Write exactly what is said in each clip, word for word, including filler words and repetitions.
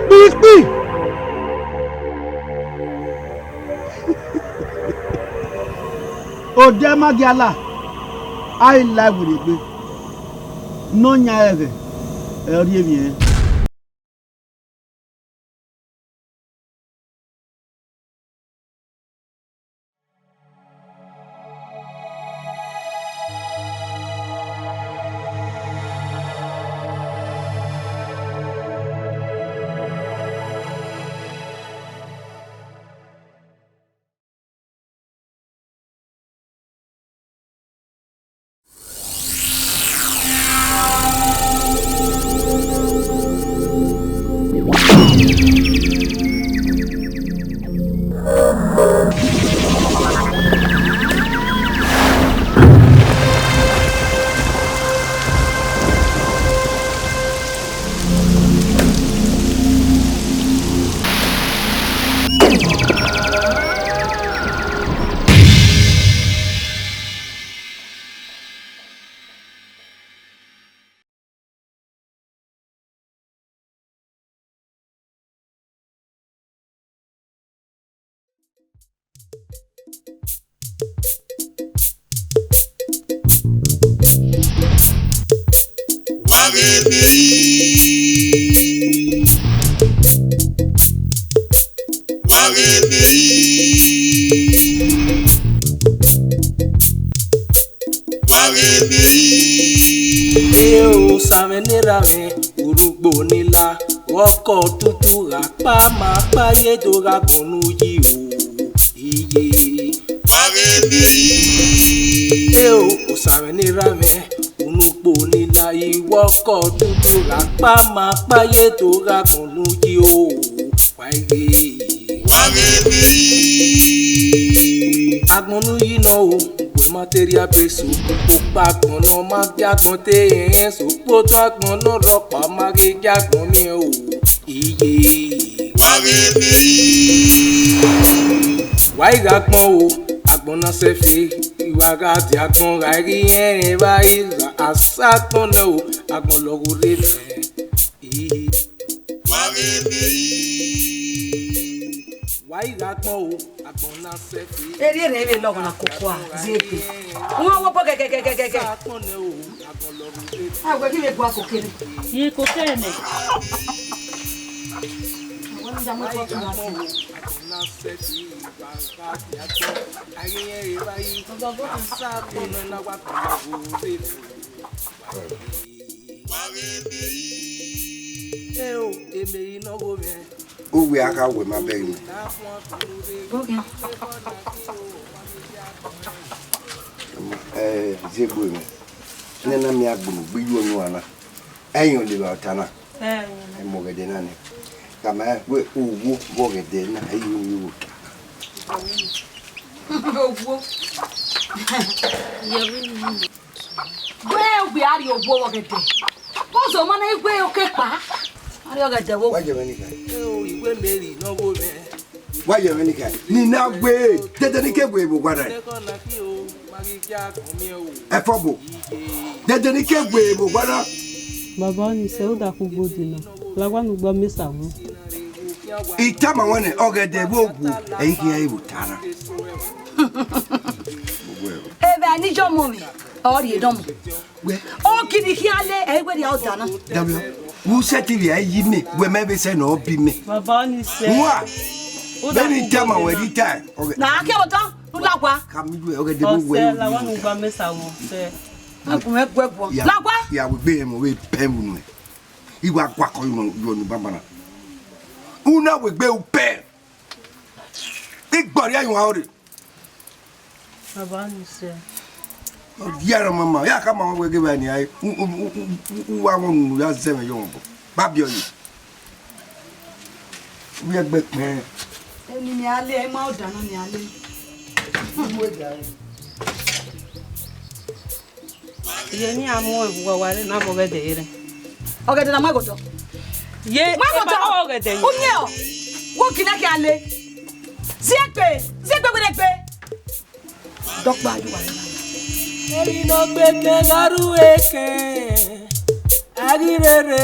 Kpikpi! Odẹ ma gia la, a i la werriegbe. Ne ọ yan ẹghẹ, ẹ ọ rhie emwi ẹnrẹn. Wa ghe ebe yi. Wa ghe ebe yi. Wa ghe ebe yi. Ẹ o, Osa mwẹ ne erha mwẹ, urhugbo ni la, vbe ọkọ tutu gha kpa ma kpa ye do gha gbọnọ uyi o, iye. Wa ghe ebe yi. Ẹ o, Osa mwẹ ne erha mwẹ, urhugbo ni la, vbe ọkọ tutu gha kpa ma kpa ye do gha gbọnọ uyi o. Wa ghe. Wa ghe ebe yi. Agbọn ne uyi nọ o, wẹ ma te rhie abe eso. Okpia agbọn ne ọ ma gie agbọn te rẹn so, okpotọ agbọn ne ọ rhọkpa ma ghe gie agbọn miẹn o. Iye. Wa ghe ebe yi. Wa i gha gbọn o, agbọn na sẹfe, I wa gha dia agbọn gha ghi rẹn evba i ra asa agbọn nẹ o, agbọn lọgho rre mẹ. Wa ghe ebe yi. Wa i gha gbọn o, agbọn na sẹfe. Erriọ erha vbe lọghọ na koko a, Ziegbe. Wọn wo bo gẹgẹgẹgẹgẹ. A wẹ ghi vbe gua koko rre. Iye koko ẹnẹ. Wa i gha gbọn o, agbọn na sẹfe. Ẹ o, eme yi nọ gho mwẹ. Uwẹ a kha wẹ ma bẹghe mwẹ. Ẹ, Ziegbe mwẹ. Nene a miẹn agbọn ne ugbe yi ọyunnuan na. Ẹi yan levba ọta na. Ẹ, ẹ mu ọghẹdẹ na nẹ. Khama wẹ owo vbe ọghẹdẹ na, ẹ i ru emwi vbe ota. Owo. Wẹ ugbia rrie owo vbe ọghẹdẹ. Ọzọ ma na i wẹ oke kpa. A rrie ọghẹdẹ vbe owo. Wa ye mwẹ nikha. Ẹ o, iwẹ Meri ne ọ gho mwẹ. Wa ye mwẹ nikha. Ne I na wẹ, dẹdẹ ne I ke wẹ vbe owa na. Ẹfọbo. Dẹdẹ ne I ke wẹ vbe owa na. Baba, ọni sẹ, u da khu godi na. La owa ne u gbe mẹ sa wọn. I tama wẹ nẹ, ọghẹdẹ vbe owo, ẹ i khian vbe ota na. Evba ne I ye ọmọ mwẹ, ọ rhie dọmọ. Wẹ. Ọ kiri khian le, ẹ i wẹ rhie ọda na. Damiọ, vbe u sẹtin vbe a yi mẹ, wẹ mẹ vbe sẹ ne ọ bi mẹ. Baba, ọni sẹ. Wa. Vbene I tama wẹ this time. Na ke otọ, u la owa. Ka mi du ẹ, ọghẹdẹ vbe owa. Ọsẹ, la owa ne u gbe mẹ sa wọn, sẹ. Agbọn mwẹ gu ẹ guọ. Ya, la owa. Ya wegbe mwẹ vbe pẹ vbe unu ẹ. I wa guakọ ye unu, ye unu banbanna. Una wegbe u pẹ. I gbọrria ye uan ọrre. Baba, ọni sẹ. Ọ diarẹ mama, ya ka ma wẹ ghe vbe nian, u, u, u, u, u wa wọn unu ya zẹ mwẹ ye ọmọ bọ. Ba biẹ ọye. U ye gbe kpẹn. Eni ni a le, ẹ ma ọda na ni a le. Iye ni a mu ẹvbo uwa rre na mu ọghẹdẹ rre. Ọghẹdẹ na mu ẹghotọ. Ye, mu ẹghotọ. Ọghẹdẹ. Unie ọ. Wo kina ke a le. Ziegbe, Ziegbe wẹrẹ gbe. Dọkpa yu wa. Eri nọ gbe ke gha ru eke, a ghi rere,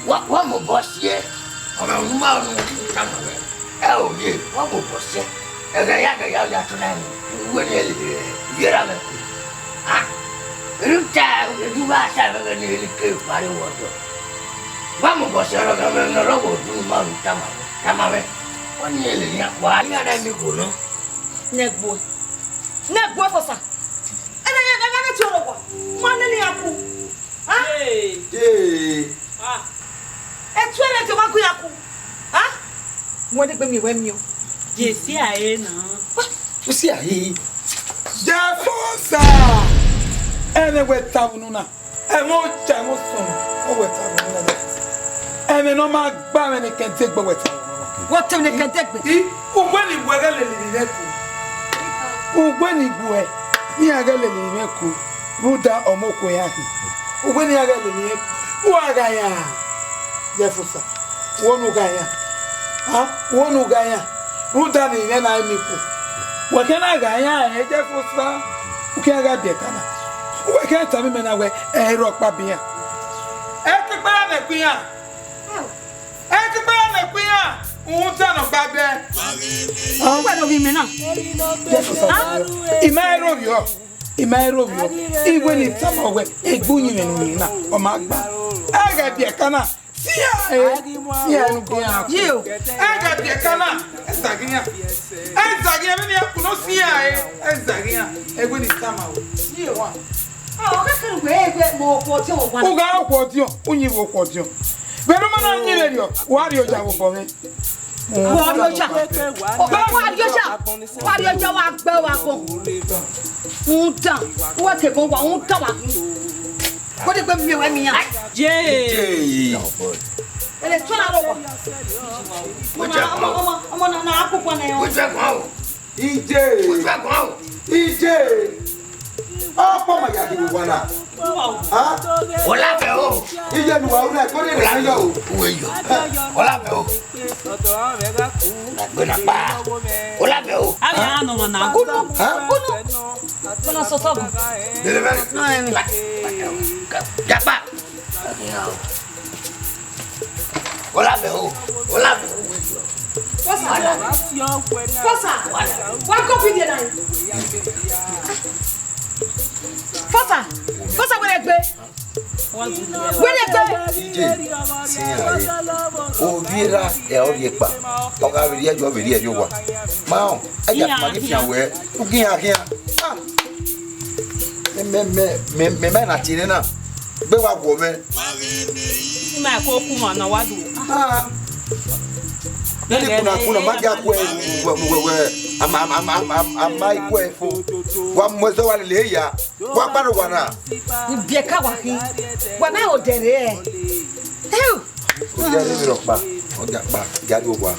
Wa, wa mobọ siẹ. Ọmwa ne u ma ru ne u tama mwẹ. Ẹ o ye, wa mobọ siẹ. Ẹghẹ ya, ẹghẹ ya, ya tọn na ni. Uwẹ ne ẹ lele ivbi erha mwẹ ku. Ah, erha ta, erha ta ẹghẹ ne ẹ lele ke kpare wọ dọ. Wa mobọ siẹ, ọmwa ne ọ rọ wọ du ne u ma ru tama mwẹ. Tama mwẹ. Wa ne ẹ lele iran, wa ne iran na miẹn igho nọ. Nẹgbẹe. Nẹgbẹe Efosa. Ẹna ya na gha tie ọrọkpa. Ma nene iran ku. Ha? Ee. Ee. Ah. Ẹtu ẹre te wa gu iran ku. Ha? Wẹ degbe miẹn wẹ miẹn. Ye si a re na. Wa, u si a re. Jefosa. Ẹmwẹ wẹ ta unu na. Ẹmwẹ ọcha, ẹmwẹ osọnọ, ọ wẹ ta unu na. Ẹmwẹ ne ọ ma gba mwẹ ne kẹdegbe wẹ ta unu na. Wẹ te ne kẹdegbe. I, uwẹ ni wẹ ghẹ lele mwẹ ku. Uwẹ ni wẹ, ne iran ghẹ lele mwẹ ku. Rhunmwuda ọmọ okhuo ya khin. Uwẹ ne iran ghẹ lele mwẹ ku. Uwa gha ya. Jefosa. Wo ne u gha ya. Ha? Wo ne u gha ya. Rhunmwuda ne imẹ na miẹn ku. Wẹ khian na gha ya, ẹ Jefosa. U khian gha biẹ ẹka na. Wẹ khian tama imẹ na wẹ, ẹ i rre ọkpa bọ iran. Ẹ i kekpa ya nẹ ku iran. Ẹ i kekpa ya nẹ ku iran. Uhunmwu ta nọ gba bẹ. Ọ wẹ do ghi mẹ na. Jefosa. Ha? I ma i rre ovbiọ. I ma i rre ovbiọ. Iwẹ ne I tama wẹ, egbe uyinmwẹ ne u yin na, ọ ma gba. Ẹ ghẹ biẹ ẹka na. Sian, eh, sian ne u gbe iran. Ye o. Ẹ gha biẹ ka na, ẹ zaghi iran. Ẹ zaghi iran, vbene iran kunu sian, eh, ẹ zaghi iran. Ẹwe ne I tama o. Ye wa. Ah, ọ kẹkẹ ne uwẹ, ẹwe mẹ okhuo ọdiọn wa. U gha okhuo ọdiọn, u yin vbe okhuo ọdiọn. Vbene u ma na yin vberriọ, wa rrie oya vbe obọ mwẹ. Wa rrie oya. Wa, wa rrie oya. Wa rrie oya, wa gbe wa gbọn. Udan, uwa ke gbọn wa, udan wa. Wo de gbe miẹn wẹ miẹn. Yay. Ẹre tọ na rọ wa. Ọmọ, ọmọ, ọmọ, ọmọ na, na akpukpọ nẹ o. Ije. Ije. Ọkpọ ma ya kiri wa na. Ha? Olabẹ o. Ije nu wa una ko de na yo. Uwe yo. Olabẹ o. Na gbe na pa. Olabẹ o. Abi a nọ na. Kunu. Ha? Kunu. Kunu so so. Delivery. No, emi. Japa. Olabẹ o, olabẹ o. Fosa, fosa, wa kọ fi diẹ na. Fosa, fosa wẹrẹ gbe. Wẹrẹ gbe. Ije, si iran re. Ovbi erha ẹ ọ rhie kpa. Ọ gha vbe rhie ẹyọ, ọ vbe rhie ẹyọ owa. Ma họn, ẹ ya ma ghi fian wẹ, u ghi iran khian. Ah. Mẹ, mẹ, mẹ, mẹ, mẹ ma na tie nẹ na. Gbe wa guọ mwẹ. Ima ko ku ma na wa du. Ah. Nene kuna kuna ma dia kue wẹ wẹ wẹ. Ama ama ama ama ama ikue fo. Wa mu ẹzọ wa lele ya. Wa gba no wa na. Ibiẹka wa khin. Wa na odẹ rre. Ehu. Odẹ rre rọ kpa. Odẹ kpa. Gari owa.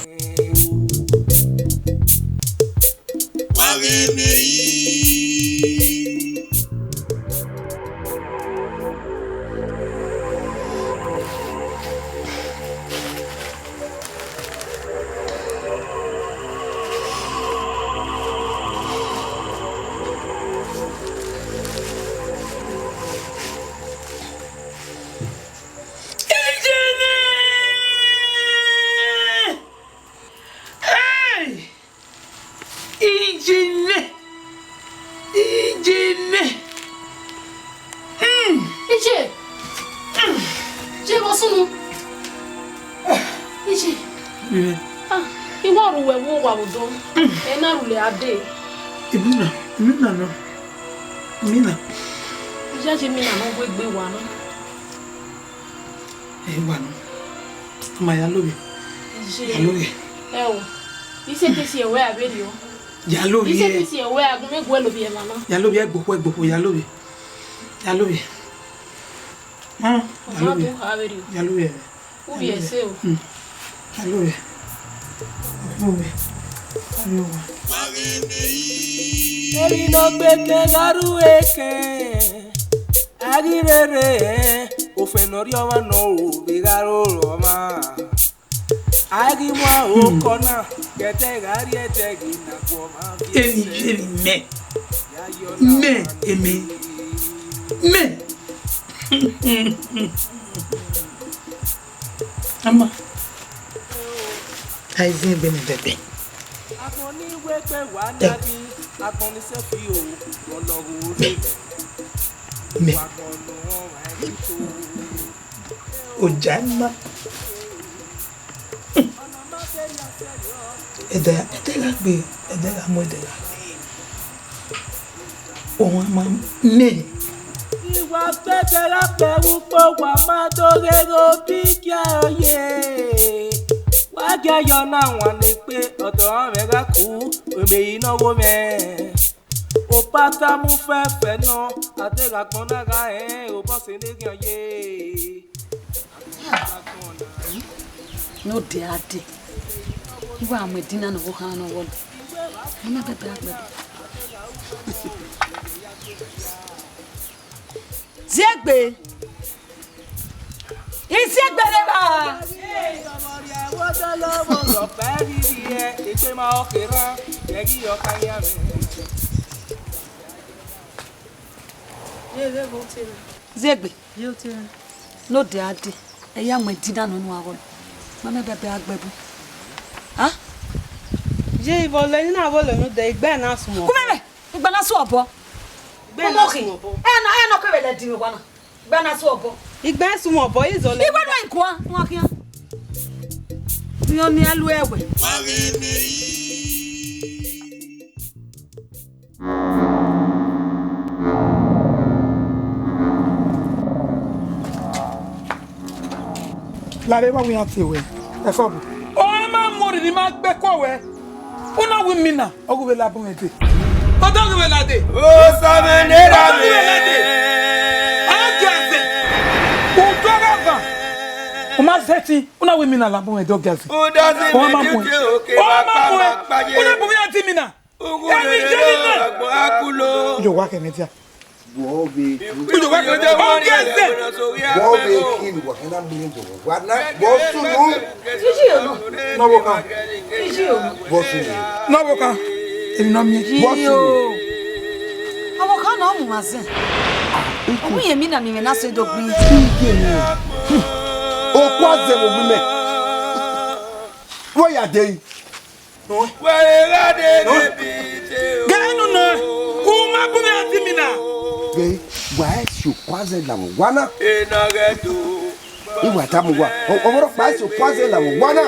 Wa ghe mẹ yi. Ijele! Hey! Ijele! Ijele! Mm. Ije! Mm. Ije, vbọ sunu? Ije! Mm. Ah, I wa ru wẹ vbe owa vbe odọ. Mm. Ẹ na rhulẹ a dee. Emina, Emina nọ. Emina. Iyayi Emina ne ọ wegbe wa na. Ẹ wa nọ. Ama ya lovbiẹ. Ije. Ya lovbiẹ. Ẹ o. I sẹtin si ẹwẹ a vberriọ. Ya lovbiẹ. I sẹtin si ẹwẹ a gu mẹ guẹ lovbiẹ emwa na. Ya lovbiẹ, ẹgbokhuo, ẹgbokhuo, ya lovbiẹ. Ya lovbiẹ. Hmm, ya lovbiẹ. Ọmọ do ha vberriọ. Ya lovbiẹ. Uvbiẹ ẹse o. Hmm. Ya lovbiẹ. Ovbiẹ. Ovbiẹ owa. Emwi ne ọ gbe kẹ gha ru ekẹn. A ghi rherhe, ofẹn ne ọ rhie ọmwa nọ o, vbe gha roro ọmwa. A ghi mu aro kọ na, ke ẹdẹ gha rrie ẹdẹ ghi na gu ọmwa viẹ. Emwi, emwi mẹ. Mẹ, emwi. Mẹ. Ama. Aizẹn bẹnẹ bẹbẹ. Agbọn ni wegbe wa na ghi, agbọn ni sẹfi o, ọlọghọ rre. Mẹ. Oja ima. Ẹdẹ, ẹdẹ gha gbe, ẹdẹ gha mu, ẹdẹ gha gbe. Ọmwa ma mẹ. I wa fẹfẹ gha kpẹ vbe ukpo, wa ma do ghe ghe obi gie aro ye. Wa gie ayọ na wan ne ekpe, ọdọ mwẹ gha ku, emwi ne ọ wo mwẹ. Opata mu fẹfẹ nọ, a deghẹ agbọn na gha rẹn, obọ sẹ ne eghian ye. Ne odẹ a dee, I wa mu ẹdin na ne ọvbokhan ne ọ ghọlọ. Ọ na bẹbẹ a gbẹbẹ. Ziegbe. Iziegbe rre evba. Ziegbe. Ne odẹ a dee, ẹ ya mu ẹdin na ne ọ ghọlọ. Ma mẹ bẹbẹ a gbẹbun. A? Ye, ivbọlẹ ne a vbe lele odẹ, igbe na sunu. Ku mẹ mẹ, igbe na sunu obọ. Igbe na sunu obọ. Ẹ na, ẹ na kevbe lẹ dinmwi owa na. Igbe na sunu obọ. Igbe sumọ bọ izọ lẹ. Igbe na ikua, wa khian. Ni ọ ni alu ẹwẹ. Lare vbe iran tie wẹ, ẹfọ bu. Ọ ma mu orhirhi ma gbe kọ wẹ. Una wi mina, ọ gu vbe labọ mwẹ dee. Ọ do gu vbe lade. Osamẹ ne ra vbe. A gia zẹ. U do gha van. U ma zẹ ẹtin, una wi mina labọ mwẹ dee, ọ gia zẹ. Ọ ma mu ẹ. Ọ ma mu ẹ. Una bu mwẹ a di mina. Ẹni jẹ ni nẹ. Yo, wa kẹ ne dia. Wọ vbe Ujo wa kẹjẹ, ọ gia zẹ. Wọ vbe khin, wọ khin na mu do. Wa na, wọ sunu. Iji yo nọ. Nọ vbọ kan. Iji yo nọ. Wọ sunu. Nọ vbọ kan. Eni nọ miẹn. Wọ sunu. Ọmọ kan na mu ma zẹ. Ọmọ yẹn mi na mi mẹ na so do gbin. Iye ni. Okwa zẹ wo gbin mẹ. Wọ ya de yi. Gẹnu nọ, u ma bu mwẹ a di mina. Ghe, wa ẹ si okwa zẹ la vbe owa na. Ena ghẹ do. I wa tama uwa, ọ- ọmọ rhọkpa ẹ si okwa zẹ la vbe owa na.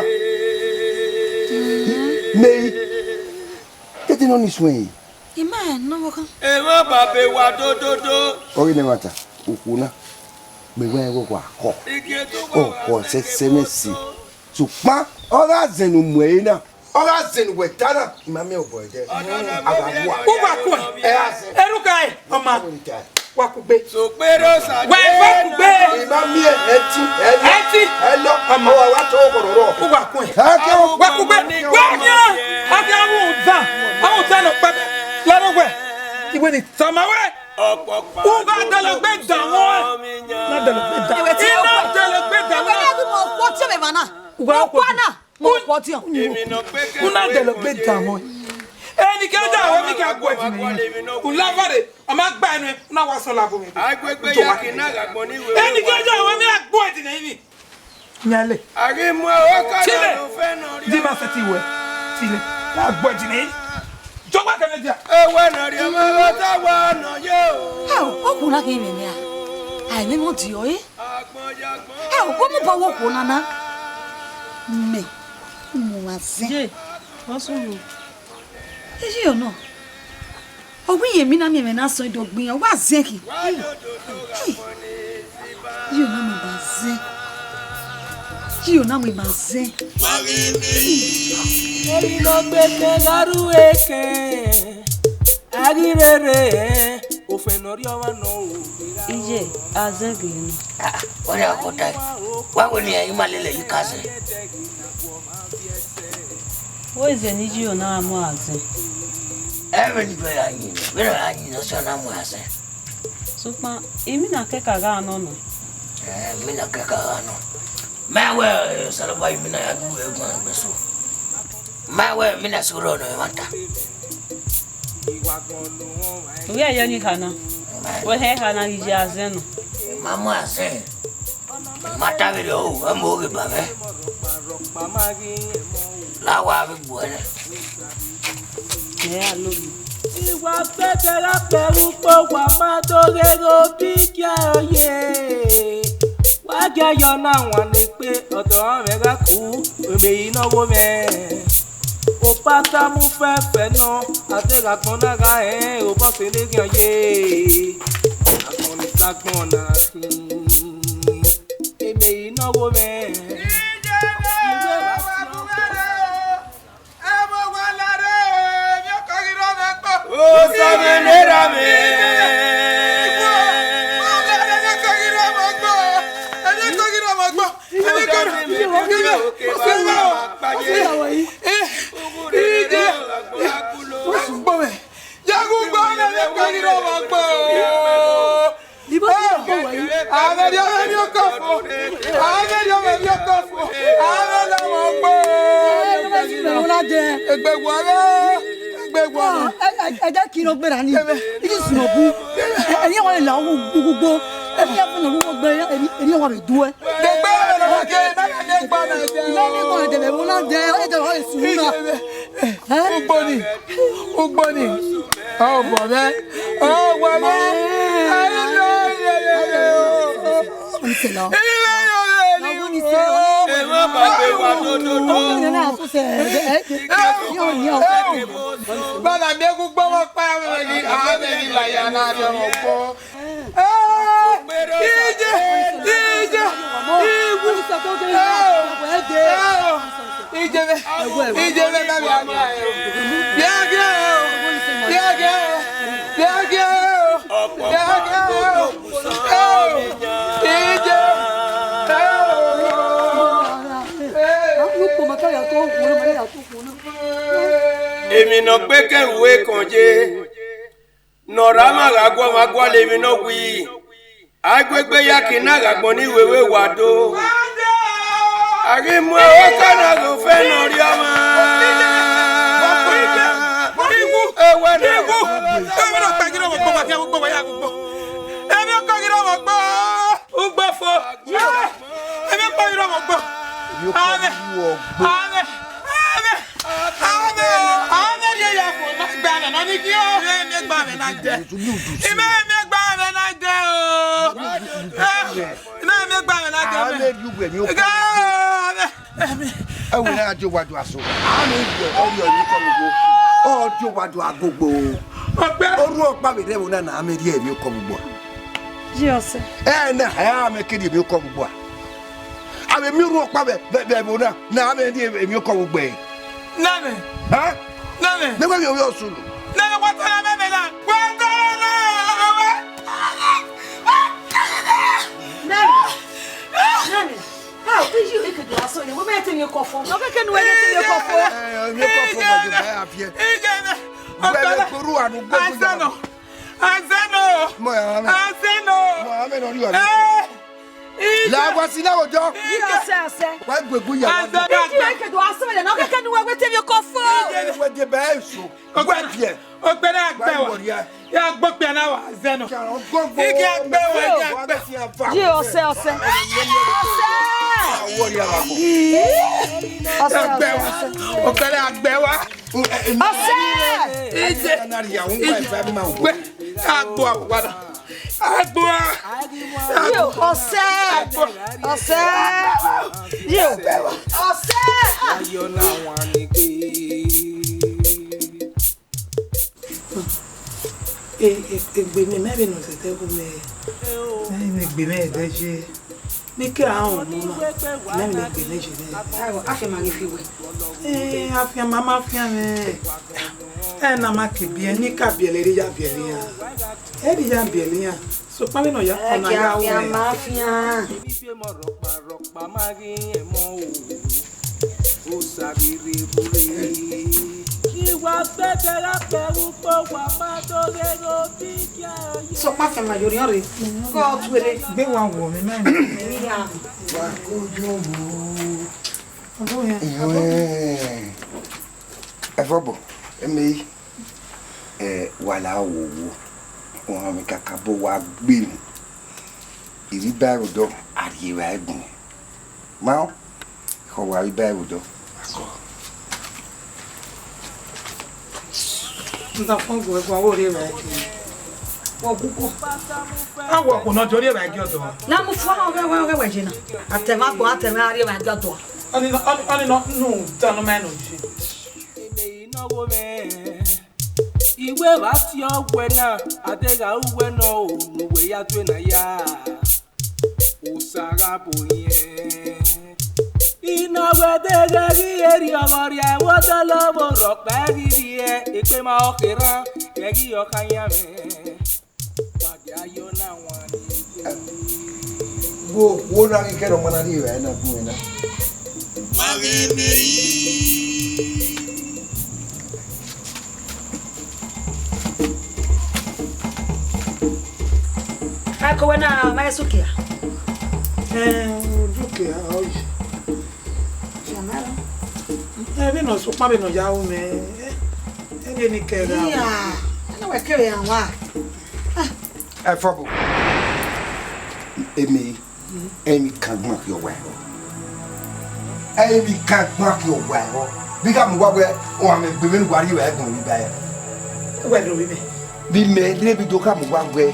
Meri, kete nọ ni suẹn. Ima ẹ nọ vbọ kan. Emwa ba be wa dododo. Ọ ghi nẹ ẹmwata, okhuo na, mẹ wa ẹghẹ wa khọ. Ọ khọ sẹsẹ mwẹ si. Sokpan ọ gha zẹ ne u mu ẹre na, ọ gha zẹ ne uwẹ ta na, I ma miẹn obọ ẹdẹ. A wa wa. U wa kuẹ. Ẹ a zẹ. Eruka ẹ, ọma. Wa kugbe. Wa eva kugbe. I ma miẹn ẹtin, ẹlọ. Ẹtin. Ẹlọ. Ọma. Ọ wa wa tọ ọkọ rọrọ. U wa kuẹ. Ẹ kẹ o. Wa kugbe. Wa miẹn. A kẹ a mu dan. A mu dan nọ kpẹbẹ. Lọrọ wẹ. Iwe ni tama wẹ. U gha dẹlẹgbe dan wọn. Na dẹlẹgbe dan. I na dẹlẹgbe dan wọn. Ẹgbẹ́ ni ẹgbẹ́ mọ̀ ọ̀pọ̀ tí ọmọ ìbànú. U gha ọ̀pọ̀ na. Mo kọ ọtiọn. U na dẹlẹgbe dan mọ. Ẹni kẹjọ àwọn mi kẹ gbuẹ dinẹ. U lavare, ọ ma gba ẹnu, u na wa sọ labo mi. Agbegbe ya kina ghagbọn ni wẹ. Ẹni kẹjọ àwọn mi gbuẹ dinẹ ni. Nyale. Aghi mu ẹre ka. Tile. Di ma sẹ ti wẹ. Tile. Wa gbuẹ dinẹ. Jọgba kẹmẹ dia. Ewe nọ rhie ọmọ ẹghẹ ta wa nọ ye o. Ao, okhuo na khin mwẹ nẹ a? Ai, mẹ mọ diọ, eh? Ao, wẹ mu ba wẹ okhuo na na. Mẹ, mu wa zẹ. Ye, ọ sunu. Eyi ọ nọ. Ọ wẹ irẹn emwi na miẹn mwẹ na sọn do gbinna, ọ wa zẹ khin. Hey, hey. Yi ona mu ba zẹ. Yi ona mu ba zẹ. Emwi ne ọ gbe kẹ gha ru ekẹn, a ghi rere ẹn, ofẹn ne ọ rhie ọmwa nọ o. Iye, a zẹ gele nọ. Ah, wẹ ya kọ tae, wa wẹ ne ima lele yi ka zẹ. Wẹ zẹ ne iye ona mu a zẹ. Ẹmwẹ ne I vbe ra yin, vbene ọ ra yin, ọ sẹ na mu a zẹ. Sokpan, imina kẹka gha nọ nọ. Eh, imina kẹka gha nọ. Mẹ wẹ, Osanobua, imina ya gu ẹre guan egbe so. Mẹ wẹ, imina so rọ nọ ẹmwata. Uwẹ yẹ ni khana. Wẹ hẹ khana ghi ye azẹn nọ. Ma mu azẹn. Ma ta vberriọ o, ẹ mu oghe ba mwẹ. La wa vbe gbuẹ nẹ. Ẹ a lo mi. Iwa fẹfẹ gha kpẹ vbe ukpo, wa ma do ghe ghe obi gie oye. Wa gie yọ na wan ne kpe, ọdọ mwẹ gha ku, emwi ne ọ wo mwẹ. Opata mu fẹfẹ nọ, a deghẹ agbọn na gha rẹn, obọ sẹ ne ghian ye. Agbọn ni ka agbọn na khin. Emwi ne ọ wo mwẹ. Osanobua ne ra mwẹ. Avbe rhiọmwẹ rhiọkọfo, avbe rhiọmwẹ rhiọkọfo, avbe la mwẹ ọgbọ. Egbe wọrọ, egbe wọrọ. Ẹ jẹ́ kí n gbéra ni. Iji sunu bu. Ẹni wa la wu gbogbo. Ẹni ya fún ọmọ gbẹ, ẹni wa bẹ duẹ. Gbẹgbẹ ẹ̀rọ wa kẹ, náà ní ẹgbàá náà jẹ. Náà ní ẹgbàá náà jẹ, wọn náà jẹ, ẹ jẹ, wọn lè sùn náà. Ugboni, ugboni, ọ bọ mẹ, ọ wẹ mẹ, ayé lọ yẹyẹyẹ o. Sẹ nọ. Ẹ ma ba gbe wa dododo. Ọmọ yẹn na sọ sẹ, ẹ, ẹ, ẹ, yọ, yọ. Bana mi egu gbọmọ kpa ame ni, ame ni la ya na de ọmọ kpọ. Ije, ije, iwu. Ije, ije, bia gẹ o, bia gẹ o, bia gẹ o, bia gẹ o, bia gẹ o. Ije. Emwi ne ọ gbe ke ru ekọn ye, ne ọ rre amwa gha guọmwa gualọ emwi ne ọ wii, a i gu egbe ya ke na gha agbọn ni wẹ vbe wa do. A ghi mu ẹvbo ka na ghe ofẹn ne ọ rri ọmwa. Ewa na. Emwi ọkpa ghi rre ọmwa ọgbọ, wa khian vbe ugbo, wa ya vbe ugbo. Emwi ọkpa ghi rre ọmwa ọgbọ. Ugbofo. Emwi ọkpa ghi rre ọmwa ọgbọ. Amen. Amen. Amen. Amen. Amen. Ye ya fo na gbe amen na ni kio. Ye mi gba amen na de. Ye mi gba amen na de o. Eh, ye mi gba amen na de. Amen. Amen. Amen. Ẹwẹ na je wa do aso. Amen. Ọrọre ọkpa vbe rre ẹvbo na, na amen rhie emwi ọkọ vbe ugbo. Ji ọsẹ. Ẹ na, ẹ amen kede emwi ọkọ vbe ugbo. A vbe miẹn orhu ọkpa vbe, vbe, vbe ẹvbo na, na amen rhie emwi ọkọ vbe ugbo. Nene. Ha? Nene. Ne wẹ vbe ovbi osunu. Nene, wa tara mẹ mẹ na. Wa tara mẹ mẹ. Nene. Nene. Ha, iye ke do aso ni, wẹ mẹ te emwi ọkọ fo. Nọ kẹkẹ ne uwẹ te emwi ọkọ fo. Ẹ, emwi ọkọ fo, ma je ba ya fiẹ. Ije nẹ. Wẹ vbe kpuru anu gbogbo ya. Azẹno. Azẹno. Mọ ya mẹ. Azẹno. Mọ ya mẹ nọ ni wa. Eh. La wa si na wo jọ. Ije ọsẹ ọsẹ. Wa gbegbu ya. Azẹno. Iye ke do aso ni, nọ kẹkẹ ne uwẹ te emwi ọkọ fo. Wẹ je ba eso. Wẹ biẹ. Ọgbẹrẹ agbẹ wa. Ya gbọ kpia na wa zẹ nọ. Igi agbẹ wa, igi agbẹ. Ye ọsẹ, ọsẹ. Ọsẹ. Ọsẹ, ọsẹ, ọsẹ. Ọgbẹrẹ agbẹ wa. Ọsẹ. Ije. Agbọ wa. Agbọ wa. Yo, ọsẹ. Ọsẹ. Yo. Ọsẹ. E, e, egbe ne mẹ vbe nọ sẹsẹ gu mẹ, mẹ vbe egbe mẹ ẹdẹ ye. Ne I ke ra họn ọmọ na, mẹ vbe egbe mẹ ye nẹ. Afianma ghi fi wẹ. Eh, afianma ma fian mwẹ. Ẹ na ma ke biẹ, ne I ka biẹlẹ, ẹre I ya biẹlẹ iran. Ẹre I ya biẹlẹ iran. Sokpan vbene ọ ya, ọ na ya ru mwẹ. Afianma fian. Emwi biemọ rhọkpa rhọkpa ma ghi rẹn emọ o. Osa ghi rre vbe urre. I wa fẹfẹ gha kpẹ vbe ukpo, wa ma do ghe ghe obi kia. Sokpan afianma ye orhiọn rre. Ke ọ tuere. Gbe wa wọ mwẹ, mẹ. Emwi ya. Wa ko yo wo. Ọdọ yan. Ẹhẹn. Ẹfọbọ, emwi. Ẹ, wa la wo wo, ohan mwẹ kakabọ wa gbe mwẹ. I rre iba ẹvbo dọ, a rhie evbare gun. Ma, ekhọe wa rre iba ẹvbo dọ. Nda fọn gu ẹguan wo rrie evbare gie. Wọ gu kọ. A wọ ọkpọ nọ jọ rrie evbare gie ọdọ. Na mu fua ọghe wẹ, ọghe wẹ je na. Atẹmwẹ agbọn, atẹmwẹ a rrie evbare gie ọdọ. Ọni nọ, ọni, ọni nọ, nu ta nọ ma nọ je. Eme ne ọ wo mwẹ, I wẹ vbe a tie ọwẹ na, a deghẹ a ru uwẹ nọ o, ne uwẹ ya due na ya. Osa gha bu yẹn. I na wẹ deghẹ ghi erriọ vbe ọ rria ẹvbo dọlọ vbe orhọkpa ẹ ghi rrie, ekpema ọ kherhan, ẹ ghi ọ kha yan mwẹ. Wo, wo na ghi kẹrẹ ọmọ na rrie evbare na gun mwẹ na. Wa ghe ne yi. Aiko wẹ na ma esukia. Ẹ, odukia, ọyi. Ẹ, vbene ọ sokpan vbene ọ ya ru mwẹ, ẹ, ẹ, vbene I kẹre. Iya, ẹ na wẹ kere ya wa. Ẹfọbọ, emi, emwi kan gban khian wa ẹrọ. Emwi kan gban khian wa ẹrọ. Vbe I khama uwa wẹ, ọ mwẹ egbe vbene uwa rhie evbare gun vbe iba ẹre. Wẹ do vbe mẹ. Vbe imẹ rre vbe I do khama uwa wẹ,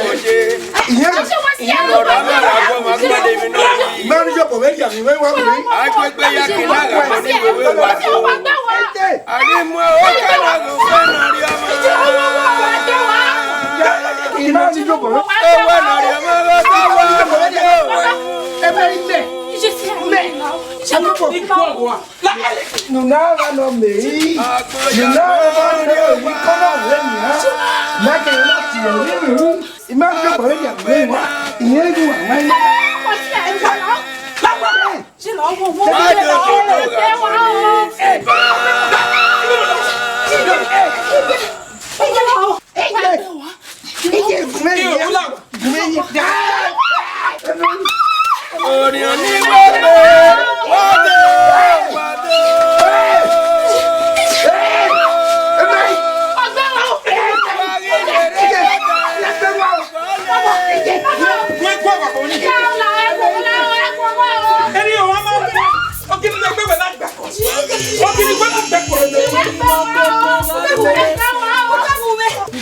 Ìyẹn, ìyẹn lọ rọ mẹ ra gbọ ma gbọ de mi nọ. Mẹ ni yọkọ vbe ya mi, mẹ wa mi. Agbegbe ya ke na gha gbọ ni wewe wa do. Ete. A ghi mu ẹvbo ka na ghe ofe ne ọ rhie ọmwa. Ìmá ni yọkọ. Ofe ne ọ rhie ọmwa ghe ofe wa. Ebe ime. Ime. Ebe ime. Nuna gha nọ mẹ i, nuna gha nọ mẹ i, kọ na wẹ nia, ma kẹ na tie ẹre ru, I ma gbe ọgbọ vbe ya gbe wa, I rẹn ghe uwa ma i. Orhiọn ni wẹẹ, wẹẹ, wẹẹ.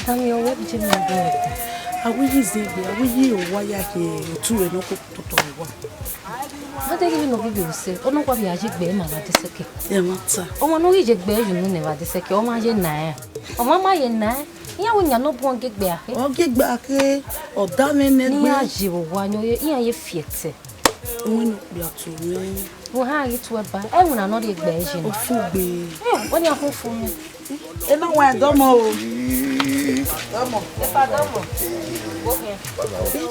Dami, ọ wẹ je mẹ ẹdẹ. Avbe iye izẹgbe, avbe iye owa ya khin otu rẹ ne ọ koko totọ vbe owa. Ma deghẹ vbene ọ ghi vbe sẹ, ọ nọkhua vbe a ye egbe ma vbe adesẹkẹ. Ẹmwata. Ọmwa ne ọ ghi ye egbe ye unu nẹ vbe adesẹkẹ, ọ ma ye na ẹn. Ọ ma ma ye na ẹn, iran wẹ yan ne ọ buọn gie egbe a khe. Ọ gie egbe a khe, ọ da mwẹ ne egbe. Ne iran ye vbe owa yan, iran ye fiẹtẹ. Uwẹ ne okpia tu mwẹ. Vbe ohan ghi tuẹ ba, ẹwẹn na ne ọ rhie egbe ye unu. Ofugbe. Eh, ọ ni a khin ofumwẹ. Ena wa dọmọ o. Dọmọ. Epa dọmọ.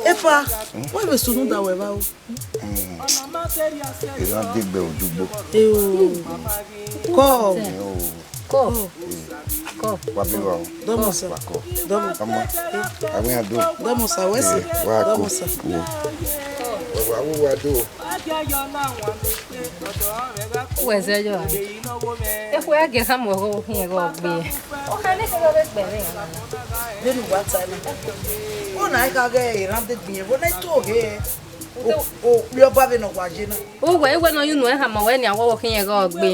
Epa, wẹ vbe sunu da wẹ vba o. Ena degbe odugbo. Eo. Kọ. Eo. Kọ. Kọ. Wa bi wa o. Dọmọ sa. Wa kọ. Dọmọ. Ọmọ. Àwọn àdó. Dọmọ sa wẹ sẹ. Wa kọ. Dọmọ sa. Wo. Wa wo wa do. Wẹ zẹ yọ. Ekhue a gẹ khama ọghọ khin ẹghẹ ọ gbe. Ọ kha ne kherhe ọ vbe gbe ẹmwẹ iran na. Vbene uwa ta na. Ọ na i kha ghẹ eran degbe irẹn, vbe ọ na i to ghe. O, o, okpia ọba vbene ọ wa ye na. Uwẹ, uwẹ ne ọ ye unu ẹn khama wẹ nian, ọghọ khin ẹghẹ ọ gbe.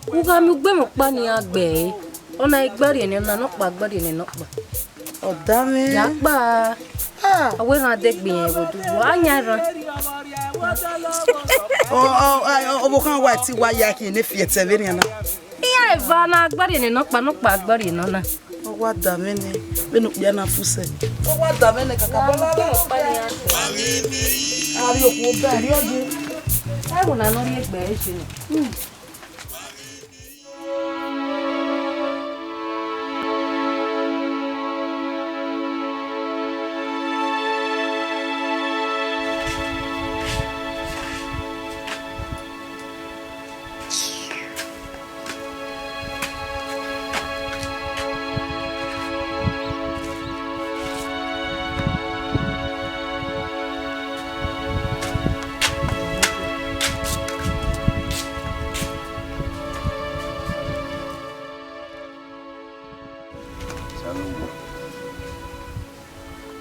U gha miẹn ugbẹmwẹ ọkpa ne iran gbe ẹre. Ọ na i gberriẹ ne ọ na nọkpa, gberriẹ ne nọkpa. Ọ da mwẹ. Ya kpa. Ah. Ọ wẹ eran degbe irẹn vbe odugbo, a yan erhan. Ọ, ọ, ọ, ọvbokhan wa ti wa ya khin ne fiẹtẹ vbenian na. Iran eva na gberriẹ ne nọkpa, nọkpa gberriẹ ne ọ na. Ọ wa da mwẹ nẹ, vbene okpia na fu sẹ. Ọ wa da mwẹ nẹ, kakabọ lala. Ọkpa ne iran. A rhie okhuo bẹn, a rhie ọye. Ẹvbo na ne ọ rhie egbe ẹre ye.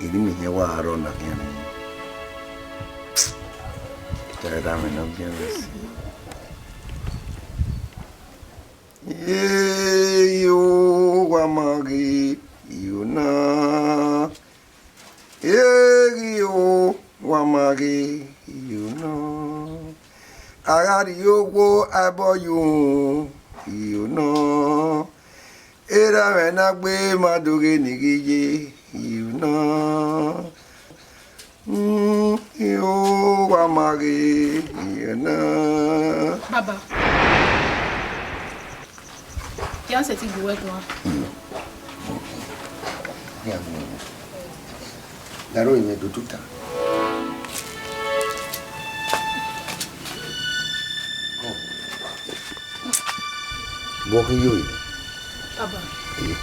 Erha mwẹ hia wa rrọọ na khian nẹ. Te ẹre da mwẹ ne ọ biẹ mwẹ si. Eyo, wa ma ghe iyo na. Eghi o, wa ma ghe iyo na. A gha rhie okhuo, a bọ ye uhunmwu, iyo nọ. Erha mwẹ na gbe ma do ghe ne I ghi ye, iyo nọ. Mm, iyo, wa ma ghe, iyo nọ. Baba, ya sẹtin gu wẹ guan. Ya gu wẹ guan. Garo imẹ do tuta. Vbọ khin yo imẹ? Baba. Iyo.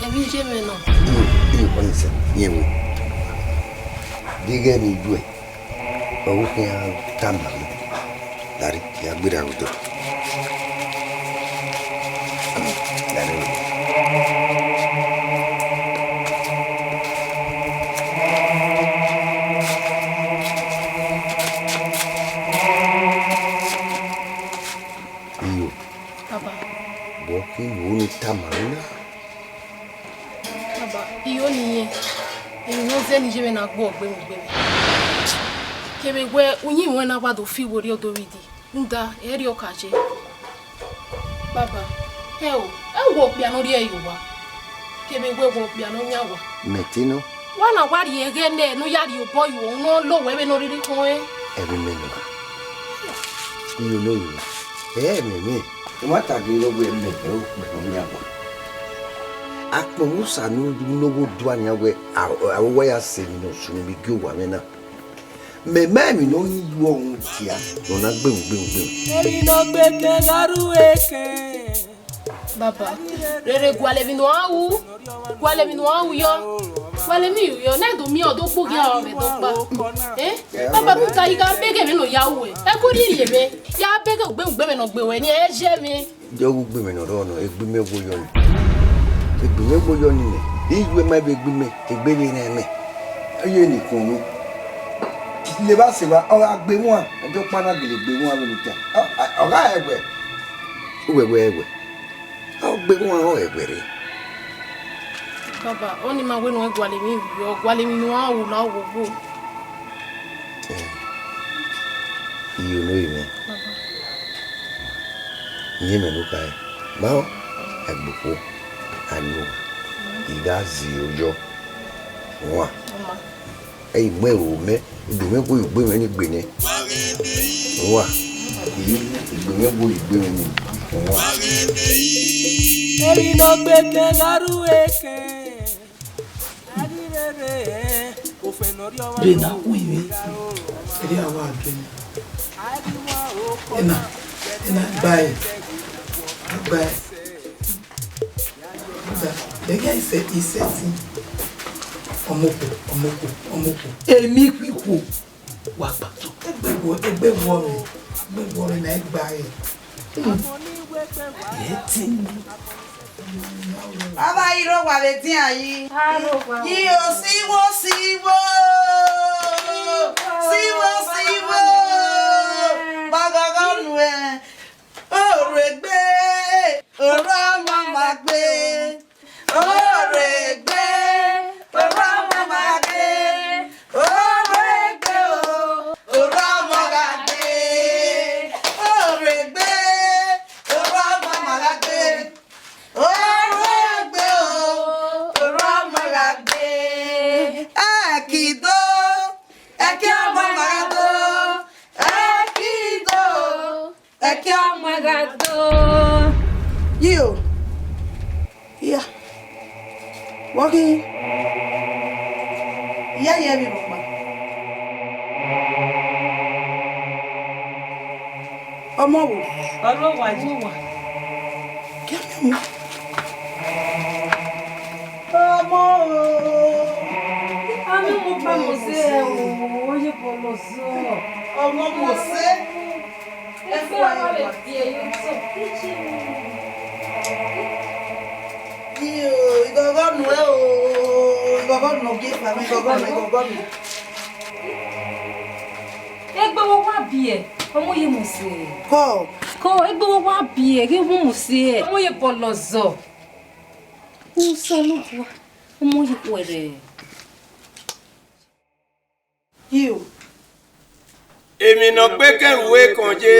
Emwi ye mwẹ nọ. Iyo, iyo, ọni sẹ, yẹn vbe. Deghẹ emwi ye uẹ, ọ ru khian tama mwẹ. Larre, ya gberra vbe odẹ. Larre. Iyo. Baba. Vbọ khin vbe unu tama mwẹ na? Baba, iyo ne I yẹn, emwi ne ọ zẹ ne iye mwẹ na gbe ọgbemwẹ gbe mwẹ. Kevbe wẹ uyinmwẹ na wa do fi iwo rrie ọdọ vbe idi, rhunmwuda ẹrriọ ka ye. Baba, ẹ o, ẹ wẹ okpia ne ọ rhie ẹre ye owa, kevbe wẹ wẹ okpia ne ọ yan owa. Mẹ te nọ. Wa na wa rhie ẹghẹ nẹ ne u ya rhie obọ ye uwẹ, ne ọ lo wẹ vbene ọ rhirhi khọn ẹn. Ẹvbo imẹ nọ. Iyo ne oyi mwẹ. Ẹ mẹ mẹ. Ẹmwata ghi rọ wẹ mẹ ẹ okpia ne ọ yan owa. Akpọnmwẹ Osa ne u, ne ọ ghi dua nian wẹ, a, a, uwa ya sẹ emwi ne ọ sunu vbe igie owa mwẹ na. Mẹ ma emwi ne ọ ghi yu ọmwa dia ne ọ na gbẹn gbẹn gbẹn. Emwi ne ọ gbe kẹn gha ru ekẹn. Baba, rere gualọ emwi ne uan ru, gualọ emwi ne uan ru yọ, gualọ emwi ru yọ, ne ẹ do miẹn ọdọ okpoghian ọre vbe ẹdẹ ọkpa. Eh? Baba, rhunmwuda I gha beghe vbene ọ ya ru ẹe, ẹ ko rhie rhie mwẹ, ya beghe ugbẹn ugbẹn vbene ọ gbe ruẹ ni, ẹ zẹ mwẹ. Jẹ ọ ghi ugbẹn mwẹ ne ọ rrọọ nọ, egbe imẹ wo yọ ni. Egbe imẹ wo yọ ni nẹ, I yu ẹe ma vbe egbe imẹ, egbe vbe rẹn mẹ. Ọ ye ni khuọnmwi. Levba sẹ evba, ọ gha gbe emwa, ẹdẹ ọkpa na gele gbe emwa vbene I ta. Ọ, ọ gha rẹn wẹ, uwẹ wẹ rẹn wẹ. Ọ gbe emwa, ọ rẹn wẹ rre. Baba, ọni ma wẹ ne uwẹ gualọ emwi vbiọ, gualọ emwi ne uan ru na wo wo. Eh, iyo ne oyi mwẹ. Baba. Iye mwẹ ne u khare, ma ọ, ẹgbokhuo, a nuẹn, I gha zẹ oyọ, wan. Ọ ma. Ẹ i mu ẹro mẹ, egbe mwẹ wo ye ugbe mwẹ ni gbe nẹ. Wan, I, egbe mwẹ wo ye ugbe mwẹ ni wan. Emwi ne ọ gbe kẹn gha ru ekẹn. Rre na khuẹn vbe, erriọ a wa gbe nẹ. Ena, ena gba ẹre, gba ẹre. Rhunmwuda, vbe ẹghẹ isẹ, isẹtin, ọmọ okhuo, ọmọ okhuo, ọmọ okhuo. Emwi ikhuikhuo wa gba tọ. Egbe wọ, egbe wọ rre, egbe wọ rre na gba ẹre. Hmm. Ye tin. Baba, I rre owa vbe edian yi. A rre owa. Yi o, siwo, siwo. Siwo, siwo. Ba ghọghọ nuẹn. Orhu egbe, orhu ọmọ ma gbe. Orhu egbe, orhu ọmọ ma gbe. Orhu egbe o, orhu ọmọ gha gbe. Orhu egbe, orhu ọmọ ma gha gbe. Orhu egbe o, orhu ọmọ gha gbe. Ẹkido, ẹki ọmọ ma gha do. Ẹkido. Ẹki ọmọ gha do. Yi o. Iya. Vbọ khin? Iya, ye emwi rhọkpa. Ọmọ wo? Ọrọwa yi. Ọrọwa. Gie a miẹn ọmọ. Ọmọ o. A miẹn ọmọ ọkpa Mose o, ọ ye bọlọ zọ. Ọmọ Mose. Egbe wa vbe biẹ ye otọ. Iyo, ighọghọ nuẹn o, ighọghọ nọ gie fami, ighọghọ nọ, ighọghọ nọ. Egbe wa wa biẹ, ọmọ ye Mose. Kọ. Kọ, egbe wa wa biẹ, ghe wu Mose. Ọmọ ye bọlọ zọ. Osanobua, ọmọ ye khuẹrhẹ. Iyo. E Emwi ne ọ gbe ekẹn vbe uwu ekọn ye,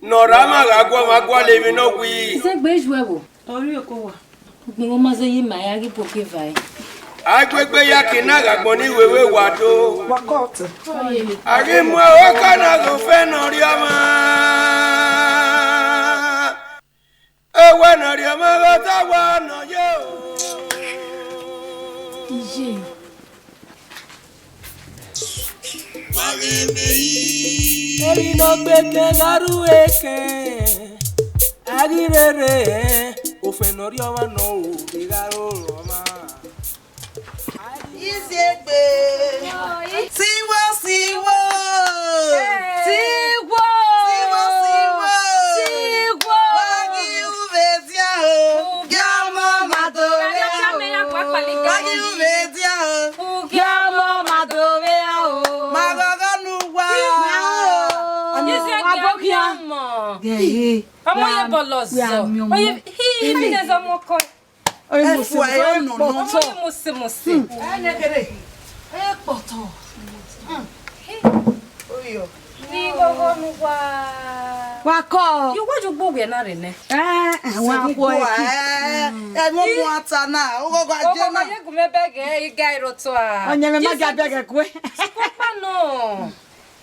ne ọ rre amwa gha guọmwa gualọ emwi ne ọ wii. Isegbe, yu ẹvbo. Ọ rrie oko wa. Ugbẹn vbe ọ ma zẹ ye ima ya ghi bu oke vae. Agbegbe ya ke na gha agbọn ni wẹ vbe wa do. Wa kọt. A ghi mu ẹvbo ka na ghe ofẹn ne ọ rri ọmwa. Ewẹ ne ọ rri ọmwa ghe ọta wa nọ ye o. Iye. Wa ghe me yi. Emwi ne ọ gbe ekẹn gha rre uwu ekẹn, a ghi rherhe, ofẹn ne ọ rri ọmwa nọ o, vbe gha ro ọmwa. Iziegbe. Siwo, siwo. Siwo. Siwo, siwo. Siwo. Wa ghi ru vbe dia o. Ugia ọmọ ma do vbe a o. Wa ghi ru vbe dia o. Ugia ọmọ ma do vbe a o. Ma ghọghọ ne uwa. Iziegbe, wa bo khian. Ọmọ ye bọlọ zọ. Oye, hi, hi, hi, zọ mọ kọ. Ẹfua ẹre nọ nọ. Ọmọ ye mose mose. Ẹnẹkẹrẹ. Ẹ kpọtọ. Oyo. Ni ghọghọ ne uwa. Wa kọ. Ye uwa ju gbe owẹ na rre nẹ. Ẹ, ẹ, wa kọ ẹ ki. Ẹ, ẹ, ẹ, mo mu ata na, oghọghọ a je na. Oghọghọ ye gu mẹ bẹghe, I ga iro tua. Ọyẹnmwẹ ma ga bẹghe kue. Sukọ kpa nọ.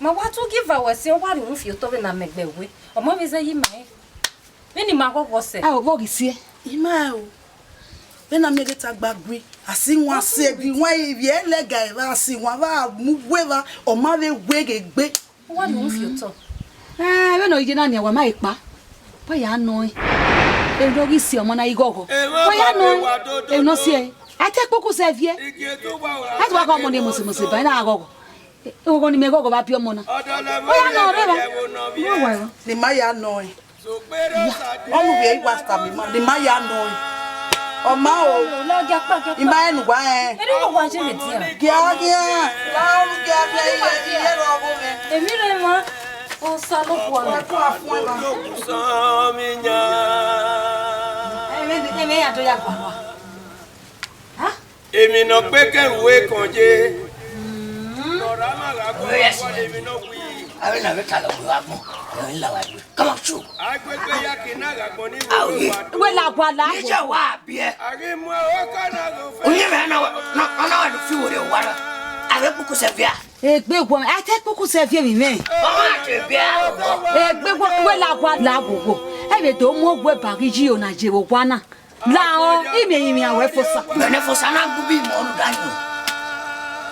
Ma wa tu gi va wẹ si, ọ wa rhie uhunmwu fi otọ vbe ne a mẹ gbe wẹ. Ọ ma vbe zẹ ye ima ẹn. Vbene ima ghọghọ sẹ. A, ọ vbọ ghi siẹ. I ma o. Vbene a miẹn ghe te a gba gui, a si wan, a si ẹgi wan, ivbi ẹlẹga evba, a si wan vbe a mu uwu evba, ọ ma vbe wẹ ghe egbe. Uwa ne u fi otọ. Ẹ, vbene ọ ye na nian, wa ma re kpa. Wa ya nọ ẹn. Emwi ne ọ ghi si ọmọ na i ghọghọ. Wa ya nọ ẹn. Emwi ne ọ si ẹre. A te kpokpo sẹ viẹ. A te wa kọ ọmọ ni mose mose ba na ghọghọ. Eghọghọ ni mẹ ghọghọ vbe biẹ ọmọ na. Wa ya nọ ẹn, rẹ wa. Wa wa ẹn. Ne ima ya nọ ẹn. Ọmọ vbe wa sa mi ma, ne ima ya nọ ẹn. Ọ ma o. Lọ, gia kpa, gia kpa. Ima ẹn wa ẹn. Eri wo wa je mẹ dia. Gia, gia. La ru gia, gia, iye, iye rọ ọghe mwẹ. Emwi rre emwa. Osa ne okhuo nọ. Wa tun a fuẹn ma. Ẹmwẹ, ẹmwẹ ya do ya gualọ. Ha? Emwi ne ọ gbe ekẹn vbe uwu ekọn ye. Ne ọ rre amwa gha gualọ emwi ne ọ wii. Avbe na vbe talọ gbe vbe agbọn, ọ i la vbe agbọn. Come on, shoot. Agbegbe ya ke na gha agbọn ni wẹ wa do. Wẹ la gualọ. Iye wa biẹ. A ghi mu ẹvbo ka na ghe ofẹn. Uyinmwẹ na, na, na wa do fi were owa na. Avbe kpuku sẹ via. Egbe wọ, a te kpuku sẹ viẹ emwi mwẹ. Ọmọ a te biẹ. Egbe wọ, wẹ la gualọ ghogho. Ẹ vbe do mu owa ba ghi yi ona ye vbe owa na. Lahọ, imẹ rinmwian ruẹ fosa. Mẹ ne fosa na gu bi imọ ru da yọ.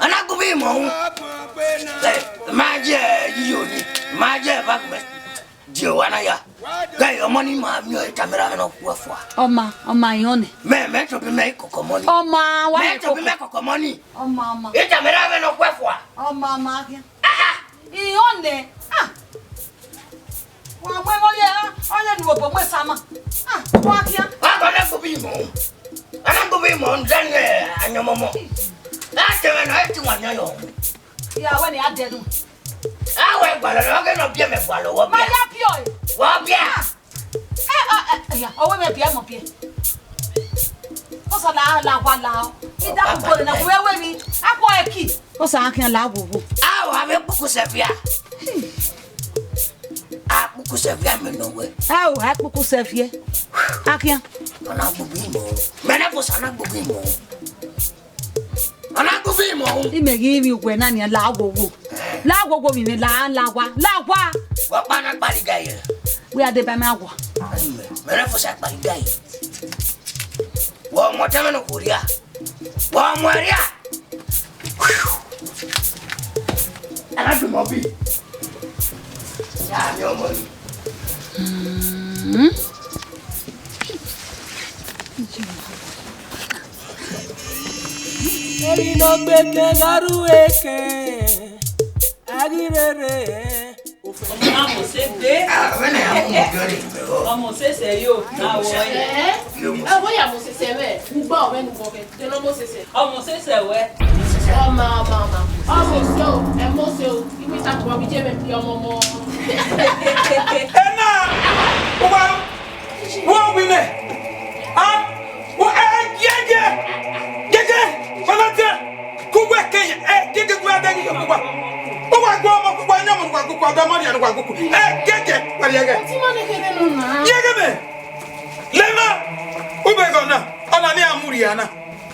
A na gu bi imọ ru. Ẹ, ma je iye oni, ma je ba gbẹ. Die owa na ya. Ghẹ ọmọ ni ma miẹn ọre tama erha mwẹ ne ọ khuẹ fua. Ọma, ọma, irẹn ọnẹ. Mẹ, mẹ tobọ mẹ koko ọmọ ni. Ọma, wa mẹ koko. Mẹ tobọ mẹ koko ọmọ ni. Ọma, ọma. Tama erha mwẹ ne ọ khuẹ fua. Ọma, ọma, khian. Ah, ah. Irẹn ọnẹ. Ah. Wa mu ẹmwẹ ọye, ọye ne u obọ mu esa ma. Ah, wa khian. Wa gọ ne gbubi imọ. Ana gbubi imọ, nde ne anyọmọmọ. A tẹmwẹ na, e ti wa yan yọ. Ya wẹ ne a dẹ nu. A wẹ gualọ, ọ ghe ne ọ biẹ mẹ gualọ, wọ biẹ. Ma ya biẹ ọe. Wọ biẹ. Ah. Ẹ, ẹ, ẹ, ya, ọ wẹ mẹ biẹ, mọ biẹ. Ọ sa la, la wa la ọ. I da ku kore na, wẹ wẹ mi. A kọ ẹ ki. Ọ sa khian la wo wo. A wa vbe kpuku sẹ via. A kpuku sẹ via mẹ nọ wẹ. A o, a kpuku sẹ viẹ. A khian. Ọ na gbubi imọ. Mẹ ne fosa na gbubi imọ. Ọ na gbubi imọ. Imẹ ghi rinmwian uwẹ na nian, la wo wo. La wo wo mi, mi la, la wa, la wa. Wa pa na kpariga ye. Wẹ a deba mẹ a wa. Mẹ, mẹ ne fosa kpariga ye. Wa mu ọtẹn mwẹ ne okhuo rria. Wa mu ẹre rria. A na dun mẹ ọbi. Ya miẹn ọmọ ni. Mm. Emwi ne ọ gbe ekẹn gha rre uwu ekẹn, a ghi rherhe. Ọmọ na mose gbe. Ah, vbene a mu ọmọ gbe ọre. Ọmọ sese yo, na wọ ẹre. Ẹ, ẹ, ọ ya mose sẹ vbe ugbo ọmọ ẹnu bọ kẹ, de ne ọ mose sẹ. Ọmọ sese wẹ. Ọma, ọma, ọma. Ọmọ sẹ o, ẹ mose o. Iwinna kugbe ọghe je mwẹ biẹ ọmọ ọmọ. Ena, uwa, wọ winna. A, wọ, ẹ, ẹ, giẹgiẹ, giẹgiẹ, ọmọ tiẹ, kugbe ke, ẹ, giẹgiẹ kugbe adẹ ghi yọ kugba. Uwa gbe ọmọ kugba yan Wa da ma rhie ne uwa guku. Ẹ, kẹkẹ, wa rhie ẹghẹ. Ọtí ma nekere nọ na. Rhie ẹghẹ mẹ. Lema. Ubegọ na. Ọna ne a mu rhie na.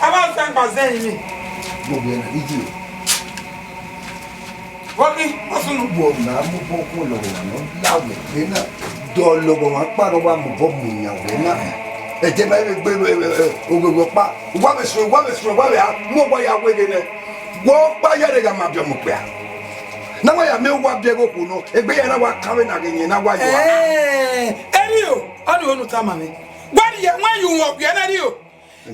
A ma sa gba zẹ ẹrinmwi. Gbogbo ẹna, iji. Vbọghi, ọ sunu. Vbọ na mu obọ khuẹ lọghọ na, ọ la wẹ vbe na. Dọ lọghọ ọmwa kpa ne ọ wa mu obọ mu yan wẹ na. Ẹdẹ ma vbe gbe, ẹ, ẹ, ẹ, oghogho ọkpa. Uwa vbe suẹn, uwa vbe suẹn, uwa vbe a mu owa ya weghe nẹ. Wẹ ọkpa ya rre gha ma biẹ ọmọ okpia. Na wa ya miẹn uwa biẹ vbe okhuo nọ, egbe ya na wa kan vbe na ghe yẹn na wa yọ a. Ẹ, Ẹrio, ọnii unu tama mwẹ. Wa rhie ẹwaẹn ye uwẹ ọgbiẹ na, Ẹrio.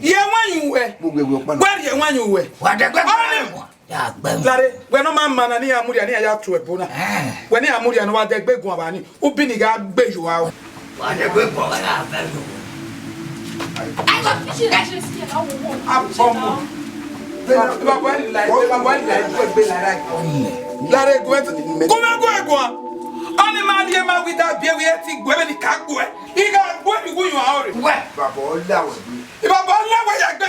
Rhie ẹwaẹn ye uwẹ. Mu wẹ wẹ ọkpa na. Wa rhie ẹwaẹn ye uwẹ. Wa dẹgbẹ. Ọnii. Ya gbẹ mu. Lare, wẹ ne ọ ma ma na ne iran mu rhie, ne iran ya tu ẹbo na. Ẹ. Wẹ ne iran mu rhie ne wa dẹgbe guan vba ni, u bi ni gha gbe yo aro. Wa dẹgbe guan vba na vẹ yo. Abọmọ. Baba la, baba la, ju egbe la ra. Lare, gu mẹ, gu mẹ, gu mẹ guan. Ọnii ma rhie ma wẹ da biẹ wẹ te gu ẹmwẹ ni ka gu ẹ. I gha gu ẹmwẹ gu yo aro re. Wẹ. Baba ọ la wẹ. Baba ọ la wẹ ya gbe.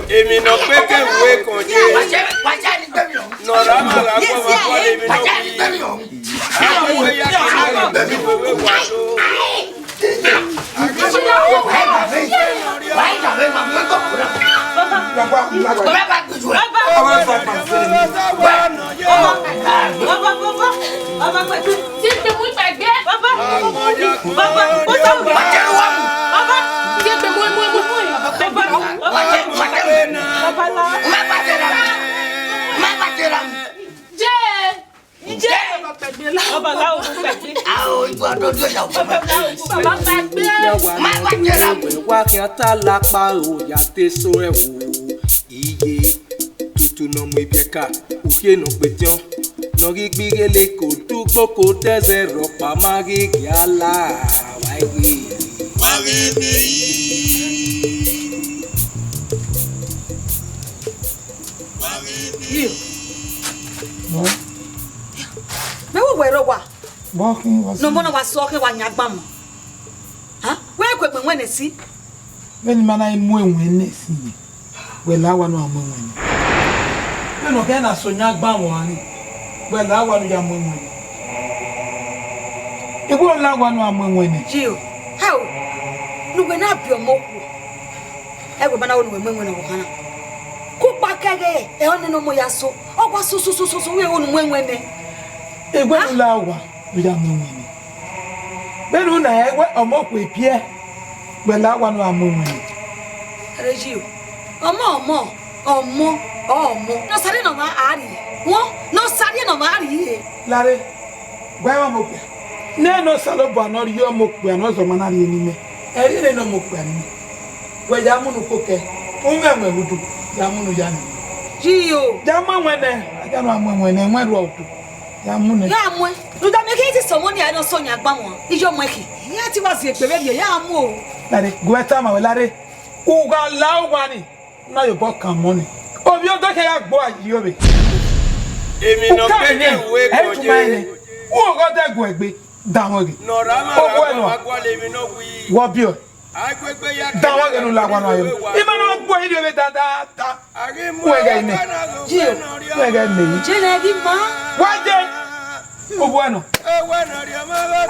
Emwi ne ọ kpeke ru ẹre kan ye. Wa cha, wa cha ni gbe mi o. Ne ọ ra ma gha guọghọ guan emwi ne ọ kpeke. Jee! Ǹjẹ́ babalao kò gbàgbé? Ao, ìgbà tó dé ìyàwó. Babalao kò gbàgbé. Má gbàgbé ra. Wẹ wa khian ta lakpa o, ya te so ẹ wo. Iye, tutu nọ mu ibiẹka, ukhie nọ kpetiọn. Nọ ghi gbe ighele ko dugbo ko dẹzẹ rhọkpa ma ghi gia la wa iye. Wa ghe me yi. Wa ghe me yi. Mẹ wo wẹ rre owa. Bọ khin, what's Ne ọmọ na wa sọ khin wa yan gban mọ. Ha? Wẹ ku egbe wẹn nẹ si. Vbene ima na mu ẹwẹn nẹ si, wẹ la owa ne u ya mu ẹwẹn nẹ. Vbene ọ kẹ na sẹ oyan gban vbe ọnrẹn, wẹ la owa ne u ya mu ẹwẹn nẹ. I wẹ la owa ne u ya mu ẹwẹn nẹ. Jio, hẹ o, ne uwẹ na biẹ ọmọ okhuo. Ẹi wẹ ma na ho ne uwẹ mu ẹwẹn nẹ ọvbokhan na. Ku kpa kẹghẹ, ẹ ọnii ne ọmọ ya so. Ọ wa so so so so so, wẹ ho ne u mu ẹwẹn nẹ. I wẹ ne u la owa ne u ya mu ẹwẹn nẹ. Vbene u na rẹn wẹ ọmọ okhuo biẹ, wẹ la owa ne u ya mu ẹwẹn nẹ. Rẹn yi o. Ọmọ, ọmọ, ọmọ, ọmọ. Ne Osarie ne ọ ma a rhie. Wọ, ne Osarie ne ọ ma a rhie. Lare, gua ẹmwẹ ọmọ okpia. Nene Osanobua ne ọ rhie ọmọ okpia ne ọ zẹ ọmwa na rhie ne imẹ. Ẹ i rhie nene ọmọ okpia ne imẹ. Wẹ ya mu unu koko ẹe, u mwẹ ẹwẹn vbe udu, ya mu unu ya nẹ. Yi o. Ya mu ẹwẹn nẹ, a ya ne a mu ẹwẹn nẹ, ẹwẹn rua udu. Ya mu nẹ. Ya mu ẹn. Rhunmwuda mẹ khin te sẹ ọmọ ni a i na sẹ oyan gban mwa. Iye ọmọ ẹkhin. Iran te wa zi egbe vberriọ, ya mu o. Lare, gu ẹre tama wẹ lare. U gha la owa ni, na ye obọ kan ọmọ ni. Ovbi odẹ khian ya gbe uwa yi ovbe. Emwi ne ọ kpeke ru ẹre kan ye. U gha dẹ gu egbe, danmwẹ ghe. Ne ọ ra ma ra gualọ emwi ne ọ wi. Wọ biẹ ọe. Danmwẹ ghe ne u la owa nọ aye. Ima na gbe uwa yi ovbe dandan. Wẹ ghẹ nẹ. Jio. Wẹ ghẹ nẹ. Jẹ nẹ ghi ma. Wa je. Obuẹ nọ.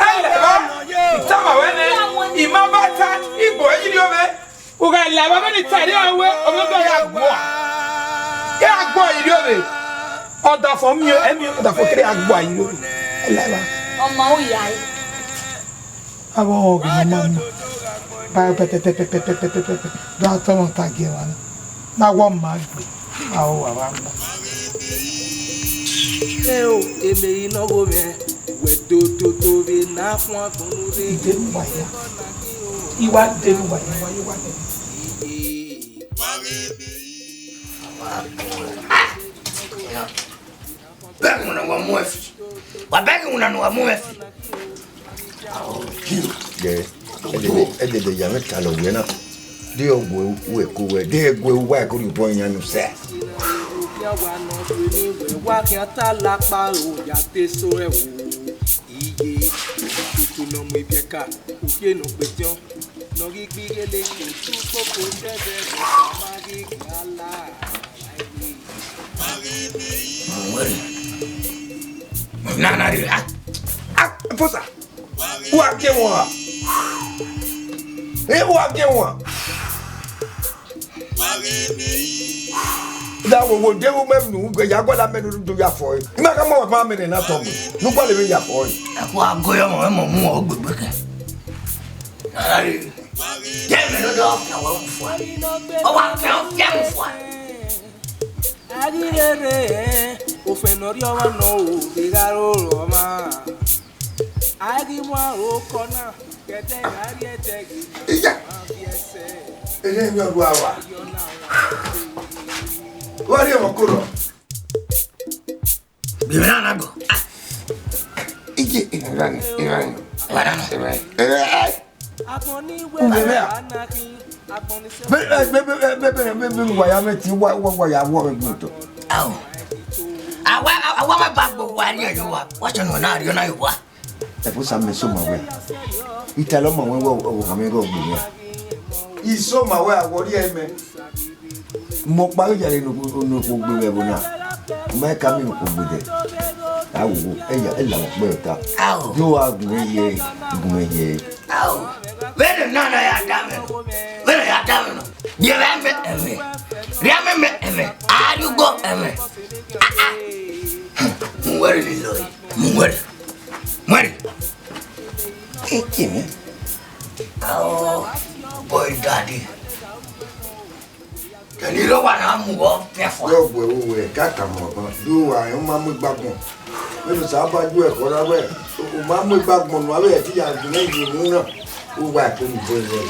Ẹlẹba. Itama wẹ nẹ. Ima ba ta. Igbo yi ovbe. U gha la vbe ne I ta rhie ọre, ovbi odẹ ya gbe uwa. Ya gbe uwa yi ovbe. Ọdafọn miẹn, ẹ miẹn ọdafọn kere ya gbe uwa yi ovbe. Ẹlẹba. Ọmọ u ya ẹe. Avbe ọmọ ghi ne ọ ma ma. Ba pẹpẹpẹpẹpẹpẹpẹpẹ. Do a tọmọ ta gie wa na. Na wọ ma gbe. A ho wa vba gba. Ẹ o, emeri ne ọ gho mwẹ, wẹ dododo vbe ne a khuan gbọnnọ rre. Ide ne uwa ya. I wa de ne uwa ya, wa ye wa de. Bẹghe na wa mu ẹfi. Wa bẹghe na ne wa mu ẹfi. Gẹ, ẹdẹdẹ, ẹdẹdẹ ya mwẹ talọ wẹ na. De ọ gue uwẹ ko wẹ, de gue uwa ko rhie obọ yan nu sẹ. Ya wa nọ vbe ni wẹ wa khian ta lakpa o, ya te so ẹ wo. Iye, tutu nọ mu ibiẹka, ukhie nọ kpetiọn, nọ ghi gbe ighele ko tu koko dẹdẹ, ma ghi gala. Mu ẹre. Na, na, rhie. Ah, ah, Efosa. Wa gie wọn. Eh, wa gie wọn. Da wo wo de wo mẹ nu, ya gua da mẹ nu do ya fo. Ima ka mo wa mẹ ne na to. Nu gua le ya fo. Ẹ kú agoyọ mọ, ẹ mọ mu ọ gbegbe kẹ. Ara rẹ. Jẹ mẹ lọ dọ fẹ wa fua. Ọ wa fẹ ọ fẹ mu fua. Agirere, ofẹn ne ọ rhie ọmwa nọ o, vbe gha ro ọmwa. A ghi mu aro kọ na, kẹdẹ gha rhie ẹdẹ ghi Iya. Ma fi ẹsẹ. Ene mi ọdua wa. Yọ na wa. Wa rhie ọmọ ko rọ. Gbe na na go. Ije, ina rani, ina rani. Wa na na. Ina rani. Agbọn ni wẹ Ube mẹ a? Anaki, agbọn ni se. Be, be, be, be, be, be, be, be, wa ya mẹ ti, wa, wa, wa ya wọ mẹ gbọtọ. Ao. Awa, awa ma ba gbo wa ri yo wa. Wa chọ no na ri na yo wa. Efosa mẹ soma wẹ. Italo ma wẹ wẹ wo kha mẹ gho gbe mẹ. Isoma wẹ a wọ ri ẹmẹ. Mọ kpa ghi yare no no ko gbe vbe ẹvbo na. Ma ka mi no ko gbe dẹ. A wo wo, eya, ela mo kpe ta. Ao. Yo a gun ye, gun ye. Ao. Vbene na na ya da mwẹ nọ. Vbene ya da mwẹ nọ. Ye vbe mẹ ẹmwẹ. Ria mẹ mẹ ẹmwẹ. A ri ugbo ẹmwẹ. Ah, ah. Mu wẹre ni lọ yi. Mu wẹre. Mu wẹre. Eche mi. Ao, boy daddy. Kẹni ló wà náà mú ọ fẹfọ. Yóò gbẹ owó ẹ káàkà mọ ọgbọn yóò wà ẹ má mú igba gbọn. Mẹnu sábà ju ẹkọ rárá ẹ o má mú igba gbọn nù abẹ ẹ ti yà dùn ẹ yìí mú náà ó wà ẹ tó nìbọn ẹ lọ.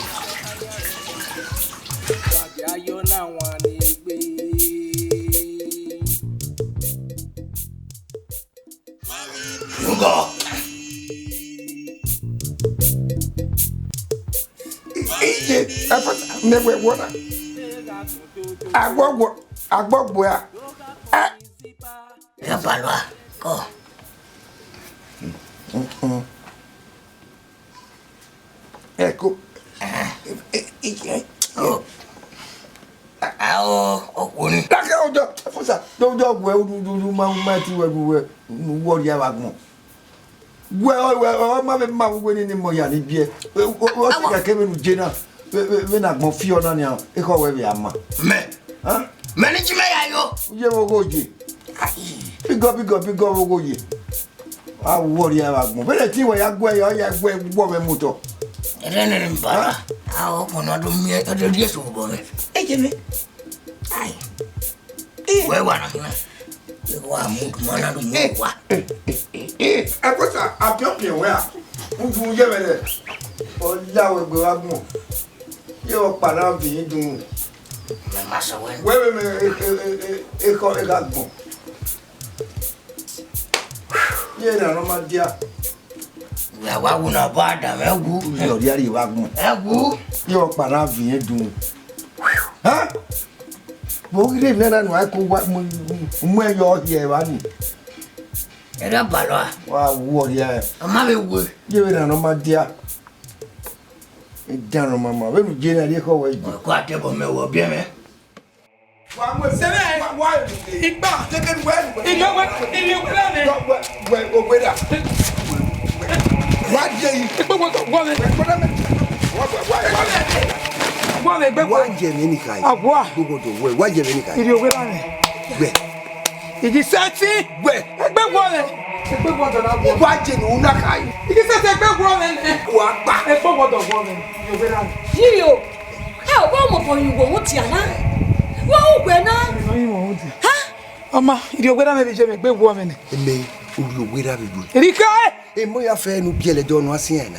Nugọ. Iye, ẹfọta, mẹwẹ wọna. Agbọgbọ, agbọgbọ a. A. Ya balua, kọ. Ẹko. Ao, ọkùnrin. Dákẹ́ ọjọ́, ẹfọta, ọjọ́ wẹ̀, ọdún, ọdún, máa ń máa ti wẹ̀, wẹ̀, wọ̀ ọ́ rí àwa gbọ̀n. Wẹ ọ wẹ ọ ma vbe ma uwe ni ni mọ ya ni biẹ. Ọ si kẹkẹ vbe nu je na. Vbe na gbọn fi ọ na nian ekhọ wẹ vbe a ma. Mẹ. Mẹ ni ji mẹ ya yo. Ye vbe ogho ye. Bigọ bigọ bigọ vbe ogho ye. A wọ rhie vbe agbọn vbe ne ẹtin wẹ ya guẹ ya ya guẹ wọ vbe motọ. Ẹrẹ nene mbara. A ọkọ na do miẹn ọ do rhie so vbọ mẹ. Eje mẹ. Ai. Wẹ wa na na. Wa mu ma na do mu wa. Akosa apiọpiọ wẹ a. Udu ye vbe rẹ. Ọ la wẹ gbe wa gbọn. Ye ọkpa na viẹn dun. Mẹ ma sẹ wẹ. Wẹ vbe mẹ ekhọ egha gbọn. Ye na nọ ma dia. Wẹ wa wu na ba da mẹ wu. Ye ọ dia rhie vbe agbọn. Ẹ wu. Ye ọkpa na viẹn dun. Ha? Vbe oghi rre emwi na nọ a i ko wa mu mu ẹyọ hiẹ evba ni. Ẹ da balọ a. Wa wu ọ hia. Ọ ma vbe wu. Ye vbe na nọ ma dia. Edan nọ ma ma vbene u je na rhie ekhọe wẹ yi. Ọ ku atẹbọ mẹ wẹ ọ biẹ mwẹ. Wa mu sẹmẹ wa wa igba keke wẹ. Iye wẹ iye wẹ la mẹ. Wẹ wẹ owẹ da. Wa je yi. Ekpe wọ tọ wọ mẹ. Wọ mẹ egbe wọ. Wa je mi ni kai. Awa. Gbogbo do wẹ wa je mi ni kai. Iye wẹ la mẹ. Wẹ. Igi sẹti. Wẹ. Egbe wọ mẹ. Egbe wọ dọ na wọ. Wa je nu na kai. Igi sẹti egbe wọ mẹ. Wa pa. Egbe wọ dọ wọ mẹ. Iye wẹ la mẹ. Yiri o. Ẹ o bọ mọ bọ yin wo won tia na. Wo u gbe na. Ha? Ọma, iri owẹ da mẹ vbe je mẹ gbe wo mẹ nẹ. Eme uri owẹ da vbe gbe. Erika e. Emo ya fẹ nu biẹlẹ dọ nu asian na.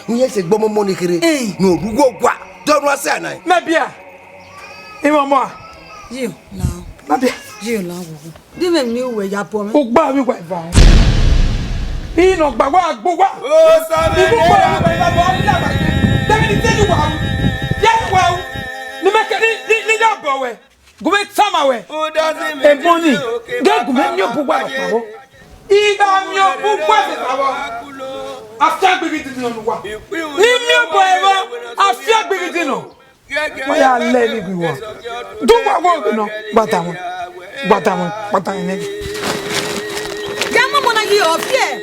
Uyẹn sẹ gbọmọmọ ne kherhe. Ee. Ne orhughe ọgua dọ nu asian na. Mẹ bia. Imọmọ a. Yio, lao. Mẹ bia. Yio, lao wo. Di mẹ mi uwẹ ya bọ mẹ. Ugba mi wa iva. Ino gba wa gbo wa. O sa mẹ. Ibu gba wa iva bọ mi la ba. David tell you wa. Yes wa. Ni mẹ kẹ ni ni ya bọ wẹ. Gu mẹ tama wẹ. Ebọ ni, de gu mẹ miẹn obu uwa vbe ọkpa vbọ. I gha miẹn obu uwa vbe ọkpa vbọ. Afia gbighi didin nọ ne uwa. Ne I miẹn obu ẹvbo, afia gbighi didin nọ. Wa ya lẹ ne I ghi wọ. Du uwa wọ ghi nọ, gbada wọn, gbada wọn, gbada wọn nẹ. Ghẹ mọ ọmọ na Ọviẹ.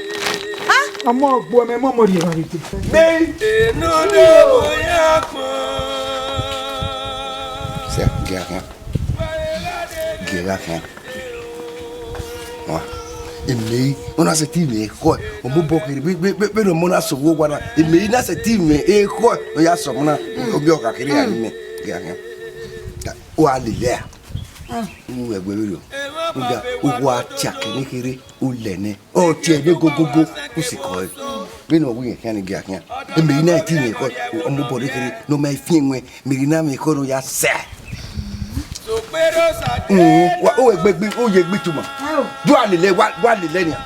Ha? Ọmọ ọgbo ẹmẹ mọmọ rhie evba vbe te. Mary. Enu de wo ya kpọn. Sẹ, gie a khian. Gie a khian. Wa. Emeri, ọ na sẹtin mwẹ ekhọe, ọ mobọ kherhe, vbe, vbe, vbe, vbene ọmọ na sẹ owa na, emeri na sẹtin mwẹ ekhọe, ọ ya sẹ ọmọ na, ọ miẹn ọkha kherhe ya ne imẹ. Gie a khian. Wa lele a. U wẹ gbe vberriọ. Rhunmwuda, uwa tiakẹ ne kherhe, u lẹ nẹ. Ọ tie ẹre gogogo, u sikẹ ọre. Vbene ọ wẹ irẹn khian ni gie a khian. Emeri na i te irẹn ekhọe, ọ mobọ ne kherhe, ne ọ ma fian ẹwẹn, emeri na mwẹ ekhọe ne ọ ya sẹ. Mm, wa, u wẹ gbe, gbe, u ye gbe ituma. Ju a lele, wa, wa lele nian.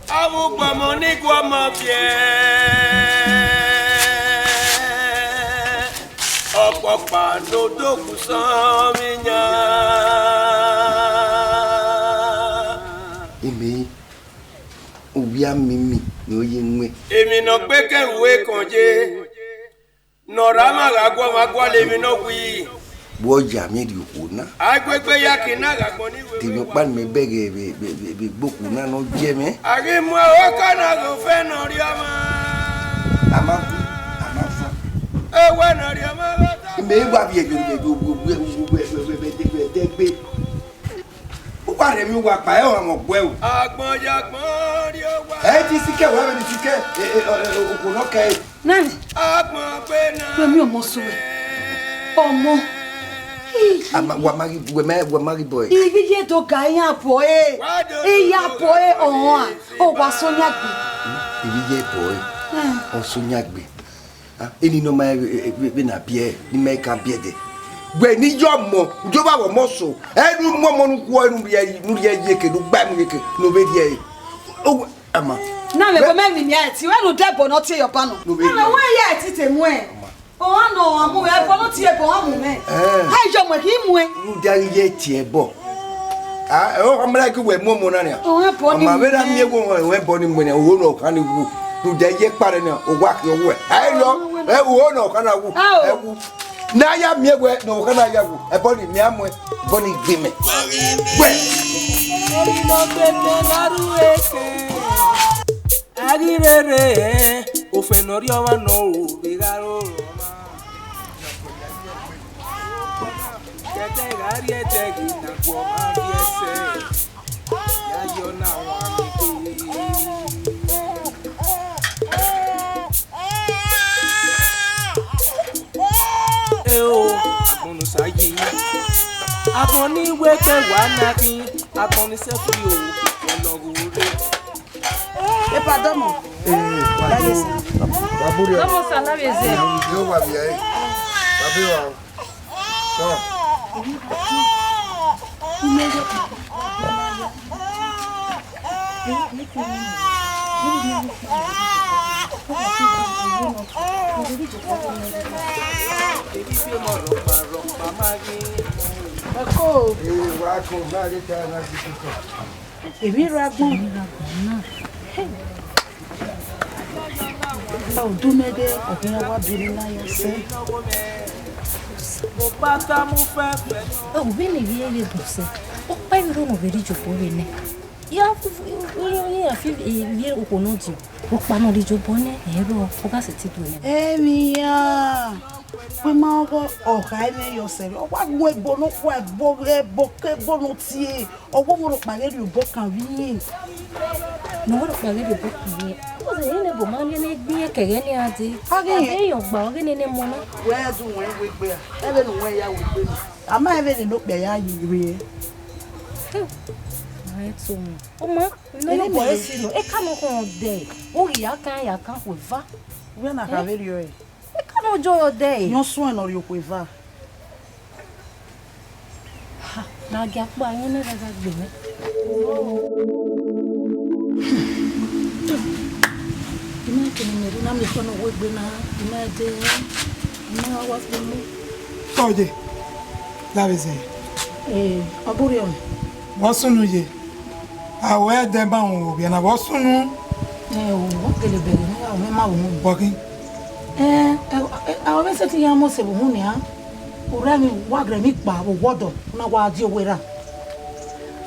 Avbe ugbọmọ ni gu ọmọ viẹ, ọkpọkpa ne odogwu sọnmwi yan. Emẹ, ovbi amimi ne ọ ye wẹn. Emwi ne ọ gbe ke ru ekọn ye. Ne ọ rre amwa gha guọmwa gualọ emwi ne ọ wii. Vbe ọ ya miẹn rhie okhuo na. Agbegbe ya ke na gha gbọn ni wẹ. De emwi ọkpa ne imẹ bẹghe vbe, vbe, vbe, vbe egbe okhuo na ne ọ ye mwẹ? A ghi mu ẹvbo ka na ghe ofẹn ne ọ rri ọmwa. A ma gu, a ma fa. Ewẹ ne ọ rri ọmwa gha ta. Imẹ i wa vbiẹ vbe, vbe, vbe, vbe, vbe, vbe, vbe, vbe, vbe, vbe, vbe, vbe. U wa rhie emwi uwa kpa, ẹ ọmwa ọgbọ ẹre o. Agbọn ya agbọn rrie owa. Ẹ i te sikẹ, wẹ vbe ne i sikẹ, e, e, e, e, okhuo ne ọ kẹ ẹre. Nani? Agbọn gbe na. Wẹ miẹn ọmọ sẹ uwẹ. Ọmọ. Ii. A ma, wa ma ghi, wẹ ma, wa ma ghi bọ ẹre. Ivbi ye do ga iran bọ ẹre. Wa do do do ga iran bọ ẹre. Iran bọ ẹre ọmwa. O wa sẹ ọyan gbe. Ivbi ye bọ ẹre. Hmm. Ọ sẹ ọyan gbe. Ah, eni ne ọ ma vbe, vbe, vbe na biẹ, ne ima i ka biẹ dẹ. Wẹ ne I ya ọmọ, Jihova vbe ọmọ so, ẹ ne u mu ọmọ ne u khuọ, ne u rhie, ne u rhie ye eke, ne u gba mu ye eke, ne u vbe rhie ẹre. Owa, ama. Na mẹ, wẹ, bo mẹ ni miẹn ẹtin, wẹ ne u dẹ ẹbọ ne ọ tie yọ ọba nọ. Ne u vbe rhie ẹre. Na mẹ, wẹ ya ẹtin te mu ẹn. Ama. Ọmwa nọ, ọmwa mu, ẹbọ ne ọ tie ẹbọ, ọmwa mu mẹ. Eh. Ha, iyọ mu ẹn, khin mu ẹn. Ne u dia ghi ye tie ẹbọ. Ah, ọ ma like wẹ mu ọmọ na nia. Ọ, ẹbọ ni. Ọ ma vbe na mu miẹn wẹ, wẹ ẹbọ ni mu nẹ, oho ne ọ kha ni wu. Rhunmwuda iye kpa rẹ nẹ, owa khian wu ẹ. Ẹ yọ, ẹ wu, oho ne ọ kha na wu. Ao. Ẹ wu. Ne a ya miẹn wẹ, ne ọ kha na ya wu. Ẹbọ ni mẹ a mu ẹ, ẹbọ ni gbe mẹ. Wẹ. Orinọgbẹtẹ gha ru eke. A ghi rere, ofẹn ne ọ rri ọmwa nọ o, vbe gha ro ọmwa. Kẹdẹ gha rrie ẹdẹ ghi na gu ọmwa viẹ sẹ, ya yọ na wan mi dee. Eo, agbọn ne Osa ye, agbọn ni wegbe wa na khin, agbọn ni sẹfri o, ọlọgho rre. Epa dọmọ. Eh, wa do, wa buri. Dọmọ sa na vbe zẹ. Yo wa via e. Wa be wa. Tọ. Ẹko. Eh, wa ko, na le ta na ti tọ. Emwi rre agbọn. Emwi rre agbọn na. Hey. A ò do mẹ dẹ, ọ khian wa biri na ya sẹ. Ẹ, ovbi ne ivbi ẹre vbe gbọn sẹ, ọ kpa vbe rro ne ọ vbe rre ijobọ vbe nẹ. Ya, ya fi ivbi okhuo nọ diọn. Ọkpa ne ọ rre ijobọ nẹ, ẹ rrọọ, ọ gha sẹ te do nẹ. Emwi iran, wẹ ma ọghọ, ọ kha ẹmwẹ yọ sẹ, ọ wa gu ẹbọ ne ọ khuẹ, ẹbọ, ẹbọ ke ẹbọ ne ọ tie. Ọ wẹ ọmọ rhọkpa ghẹ rhie obọ kan vbe irẹn. Ne ọmọ rhọkpa ghẹ rhie obọ kan vbe irẹn. Ọ zẹ ne ebo ma rhie ne egbe irẹn kẹghẹ ne a dee. A ghe irẹn. A ghe irẹn ọgba, ọ ghe nene mọ na. Wẹ du wẹ wegbe a. Ẹ vbe ne uwẹ ya wegbe na. A ma ẹ vbe ne okpia ya ye rre. Hmm. Ma ẹ to mu. Ọ ma, ne ene obọ mẹ esi nọ. E ka nọ khọn dẹ. Ọ ghi ya kan ya kan khueva. Wẹ na kha vbe rriọ ẹre. Eka ne ọ jọ rọ dẹ ẹre. Yọn suẹn ne ọ rhie okhuo eva. Ha, ne a gia kpa, ayọn ne ẹghẹ gha gbe mwẹ. I ma kene mẹ rre na, miẹn ekhọe ne ọ wegbe na, I ma de, I ma wa kpe mu. Oye, la vbe zẹ. Ee, ọ bu rriọ mwẹ. Vbọ sunu ye? A wẹ ẹdẹ ba wọn vbe ovbi ẹna, vbọ sunu? Ẹ o, wa gele bẹghe ne a wẹ ma vbe unu. Vbọ khin? Ẹ, ẹ, ẹ, a wẹ sẹtin ya mọ sẹ vbe unu nian. U rre emwi, wa gele emwi kpa vbe owa ọdọ, u na wa die owa erha.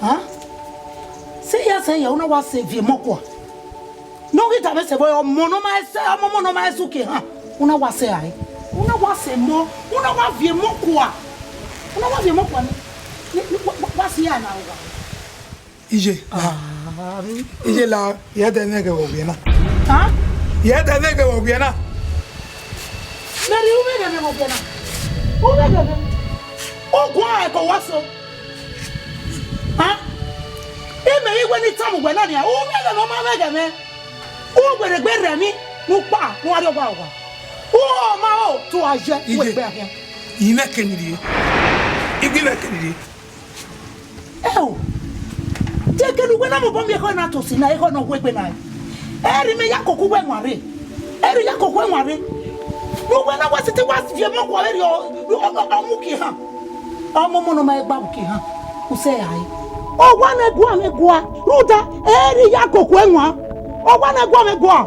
Hàn? Sẹ ya sẹ ya, u na wa sẹ viọ emọ kua. Ne ọ ghi tama sẹ vbe ọmọ ne ọ ma sẹ, ọmọ ọmọ ne ọ ma sẹ uki ehan, u na wa sẹ rae. U na wa sẹ emọ, u na wa viọ emọ kua. U na wa viọ emọ kua ni, ni, ni, wa, wa, wa sẹ iran na owa. Iye, la. Ah. Iye, la, ye ẹdẹ mwẹ ghẹ vbe ọ wiẹ na. Ha? Ye ẹdẹ mwẹ ghẹ vbe ọ wiẹ na. Mary, u vbe ghẹ mwẹ vbe ọ wiẹ na. U vbe ghẹ mwẹ. U guan ẹko wa so. Ha? Imẹ i wẹ ne I tama uwẹ na nian, u vbe ghẹ mwẹ, ọ ma vbe ghẹ mwẹ. U werriegbe rẹ emwi ne u kpa ne u gha rrie owa owa. U ma ho tu a ye, u Iye. Egbe akhian. I mwẹ ke ni rrie. I ghi mwẹ ke ni rrie. Ẹo, te kene uwẹ na mobọ miẹn ekhọe na tosi na, ekhọe ne ọ wu egbe na. Ẹre imẹ ya koko uwẹ wan rre. Ẹre ya koko uwẹ wan rre. Ne uwẹ na wa sẹtin wa viọ emọ kua vberriọ, ọ, ọ, ọ mu uki ehan. Ọmọ ọmọ ne ọ ma gba uki ehan, u sẹ rae. Owa ne ẹguae mwẹ gua, rhunmwuda, ẹre ya koko uwẹ wan. Owa ne ẹguae mwẹ gua.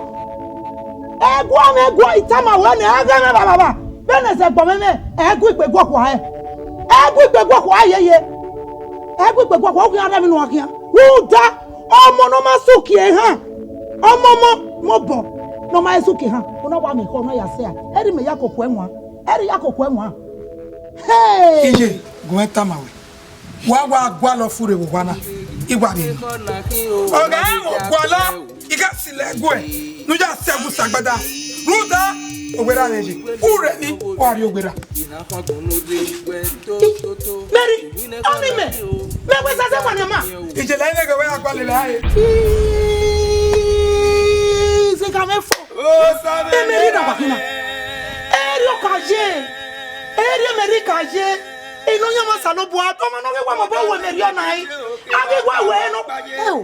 Ẹguae mwẹ gua, I tama ruẹ nẹ, a ghẹ mwẹ vbavbavba. Vbene ẹzẹ gbọ mwẹ mwẹ, ẹ gu ikpe guọkhua hẹ. Ẹ gu ikpe guọkhua yeye. Ẹ gu ikpe guọkhua, u khian rre emwi ne uwa khian. Rhunmwuda, ọmọ ne ọ ma sẹ uki ehan, ọmọ ọmọ mobọ ne ọ ma sẹ uki ehan, u na wa miẹn ekhọe ne ọ ya sẹ a, ẹre imẹ ya koko uwẹ wan, ẹre ya koko uwẹ wan. Hey! Iye, gu mwẹ tama ruẹ. Wa wa gualọ furre vbe owa na, I wa rhie. Ọ gha rẹn vbe gualọ, I gha silo ẹguae ne u ya sẹ ẹguae sagbada. Rhunmwuda, owerra mwẹ ye, u rre emwi, wa rrie owerra. Mary, ọni mẹ, mẹ wẹ zẹzẹ wa ne ma. Ijele ẹre ghe wẹ a gualọ ẹre. Ii, zẹgha mwẹ fo. Mary na wa khin na. Erriọ ka ye. Erriọ Mary ka ye. Nọyaẹnmwa Osanobua, ọmwa ne ọ ghi wa mobọ wẹ Mary ọna ẹ. A ghi wa wẹ nọ. Ẹo.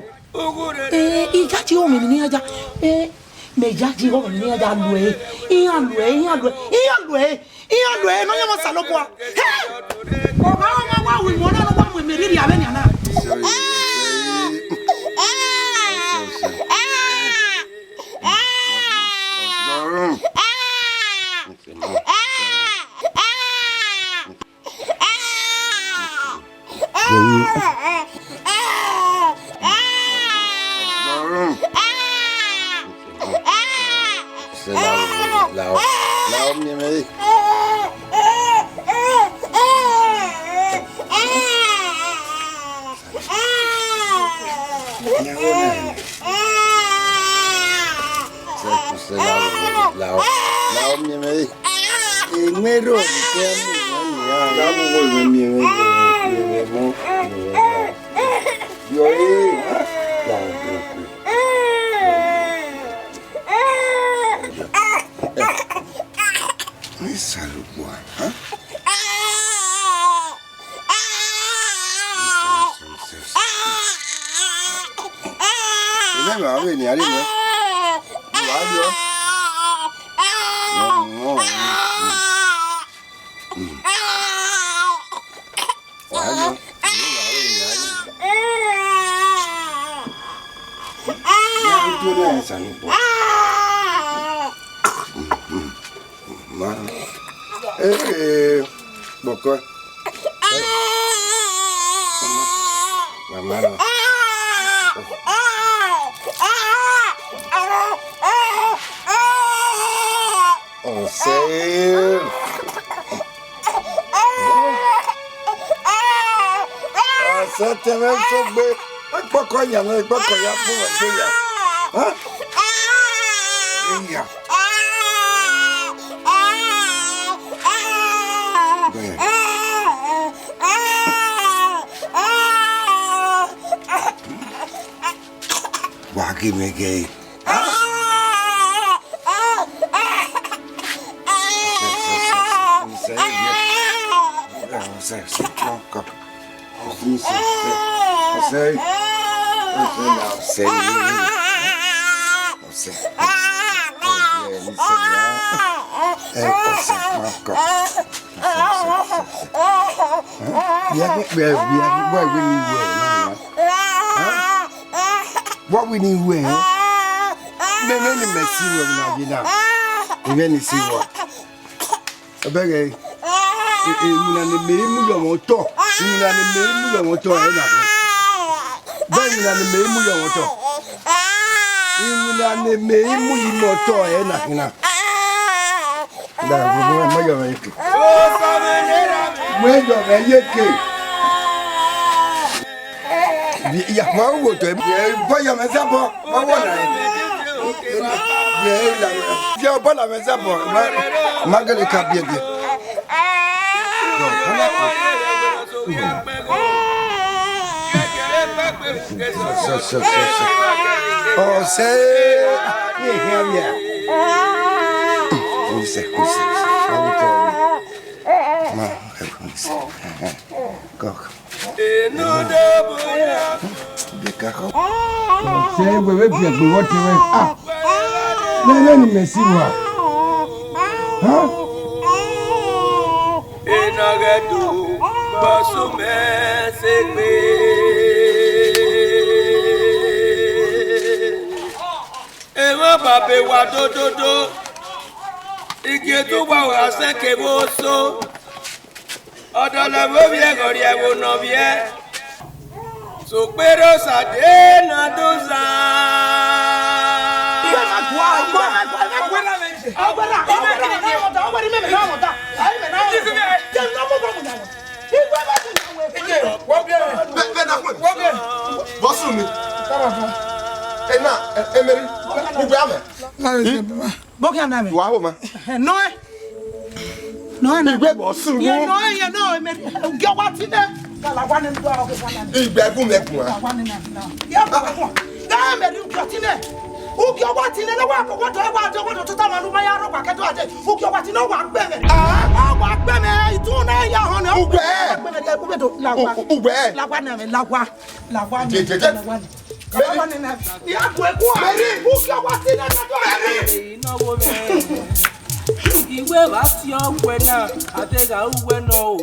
Eh, I ya ji ọmwẹ ne iran ya, eh, mẹ ya ji ọmwẹ ne iran ya lu ẹre, iran lu ẹre, iran lu ẹre, iran lu ẹre, iran lu ẹre, Nọyaẹnmwa Osanobua. Hey! Ọ gha ọmwa wa ru imẹ ọna ne ọ wa mu Mary rhie avbe nian na. Lao, lao, lao, miẹn mwẹ re. Sẹ, sẹ, lao, lao, lao, miẹn mwẹ re. Emwi rrọọ ni ke mu wọn ni a. Ya mu wo ìwé mi, ìwé mi, ìwé mi, ìwé mi. Yọ e, ha? Ya o ko. Ni Osanobua, ha? Ẹmwẹ ma vbe nian rre nẹ. Wa yọ. Wa yọ. Wa yọ. Ẹmwẹ ma vbe nian rre. Ya do na Osanobua. Ma. Ee, bọkọ. Mama na. Ọsẹ. Ọsẹ tẹmẹ sọgbe. Ekpọkọ yan na, ekpọkọ ya fún ẹgbẹ ya. Ha? Iya. Bẹ́ẹ̀. Wa ghe mẹ ghe. Wa wẹ ne I ru ẹre? Mẹ vbene mẹ si ruẹ vbe na ye na, vbene I si ruẹ. Ẹbẹghe, e, e, emwi na ne mẹ i mu yọ mwẹ otọ, emwi na ne mẹ i mu yọ mwẹ otọ, ẹ na vbe. Bọ iwinna ne mẹ i mu ye ọmwa otọ. Iwinna ne mẹ i mu ye imẹ otọ ẹre na khin na. Da, gbogbo ẹmwẹ yọ mwẹ eke. Wẹ yọ mwẹ ye eke. Bi-, ya, ma wo otọ, ye, bọ yọ mwẹ zabọ, ma wo na. Ye, la, ye, bọ la mwẹ zabọ, ma, ma gele ka biẹ biẹ. Dọ, ma na ko. Sẹ, sẹ, sẹ, sẹ, sẹ. Ọ sẹ, ye hian ya. Onisẹ, onisẹ. Ma wo otọ. Ma, onisẹ. Kọ. Bika kọ. Sẹ, wẹ vbe biẹ gbe vbe ọtẹn mwẹ. Ah. Nene ni mẹ si wa. Ha? Enọghẹdu, bọsumẹ sẹ egbe. Emwa ba be wa dododo, igiẹtu wa gha sẹ kevbe oso, ọdọlẹ vbe ovbi ẹghẹ ọ rhie ẹvbo ne ọ vbiẹ. Sokpere Osa de ne a do zan. Vbe, vbe na khuẹ. Vbọ sunu. Ena, e, Emeri, ugbẹ amẹ. Bọkhian na mẹ. Wa ho ma. Nọ ẹ. Nọ ẹ na. Igbe bọ sunu. Ye nọ ẹ, ye nọ ẹ, Emeri. Ugie wa ti nẹ. Kala wa nẹ ndo a oge wa na. Igbe gun mẹ gun a. Kala wa nẹ na na. Ye ba wa. Ga Emeri ugie ti nẹ. Ugie wa ti nẹ na wa ko wa do wa do wa do tota ma nu ma ya ro wa ke do ade. Ugie wa ti nẹ wa gbe mẹ. Ah, wa gbe mẹ. Itu na ya họn nẹ. Ugbẹ. Wa gbe mẹ, ugbẹ do la wa. U-, u-, ugbẹ. La wa na mẹ, la wa. La wa na. Je, je, je. La wa na. Mary. Mary. Ugie wa ti nẹ na do. Mary. Iwe vbe si ọgwẹ na, a deghẹ a ru uwẹ nọ o.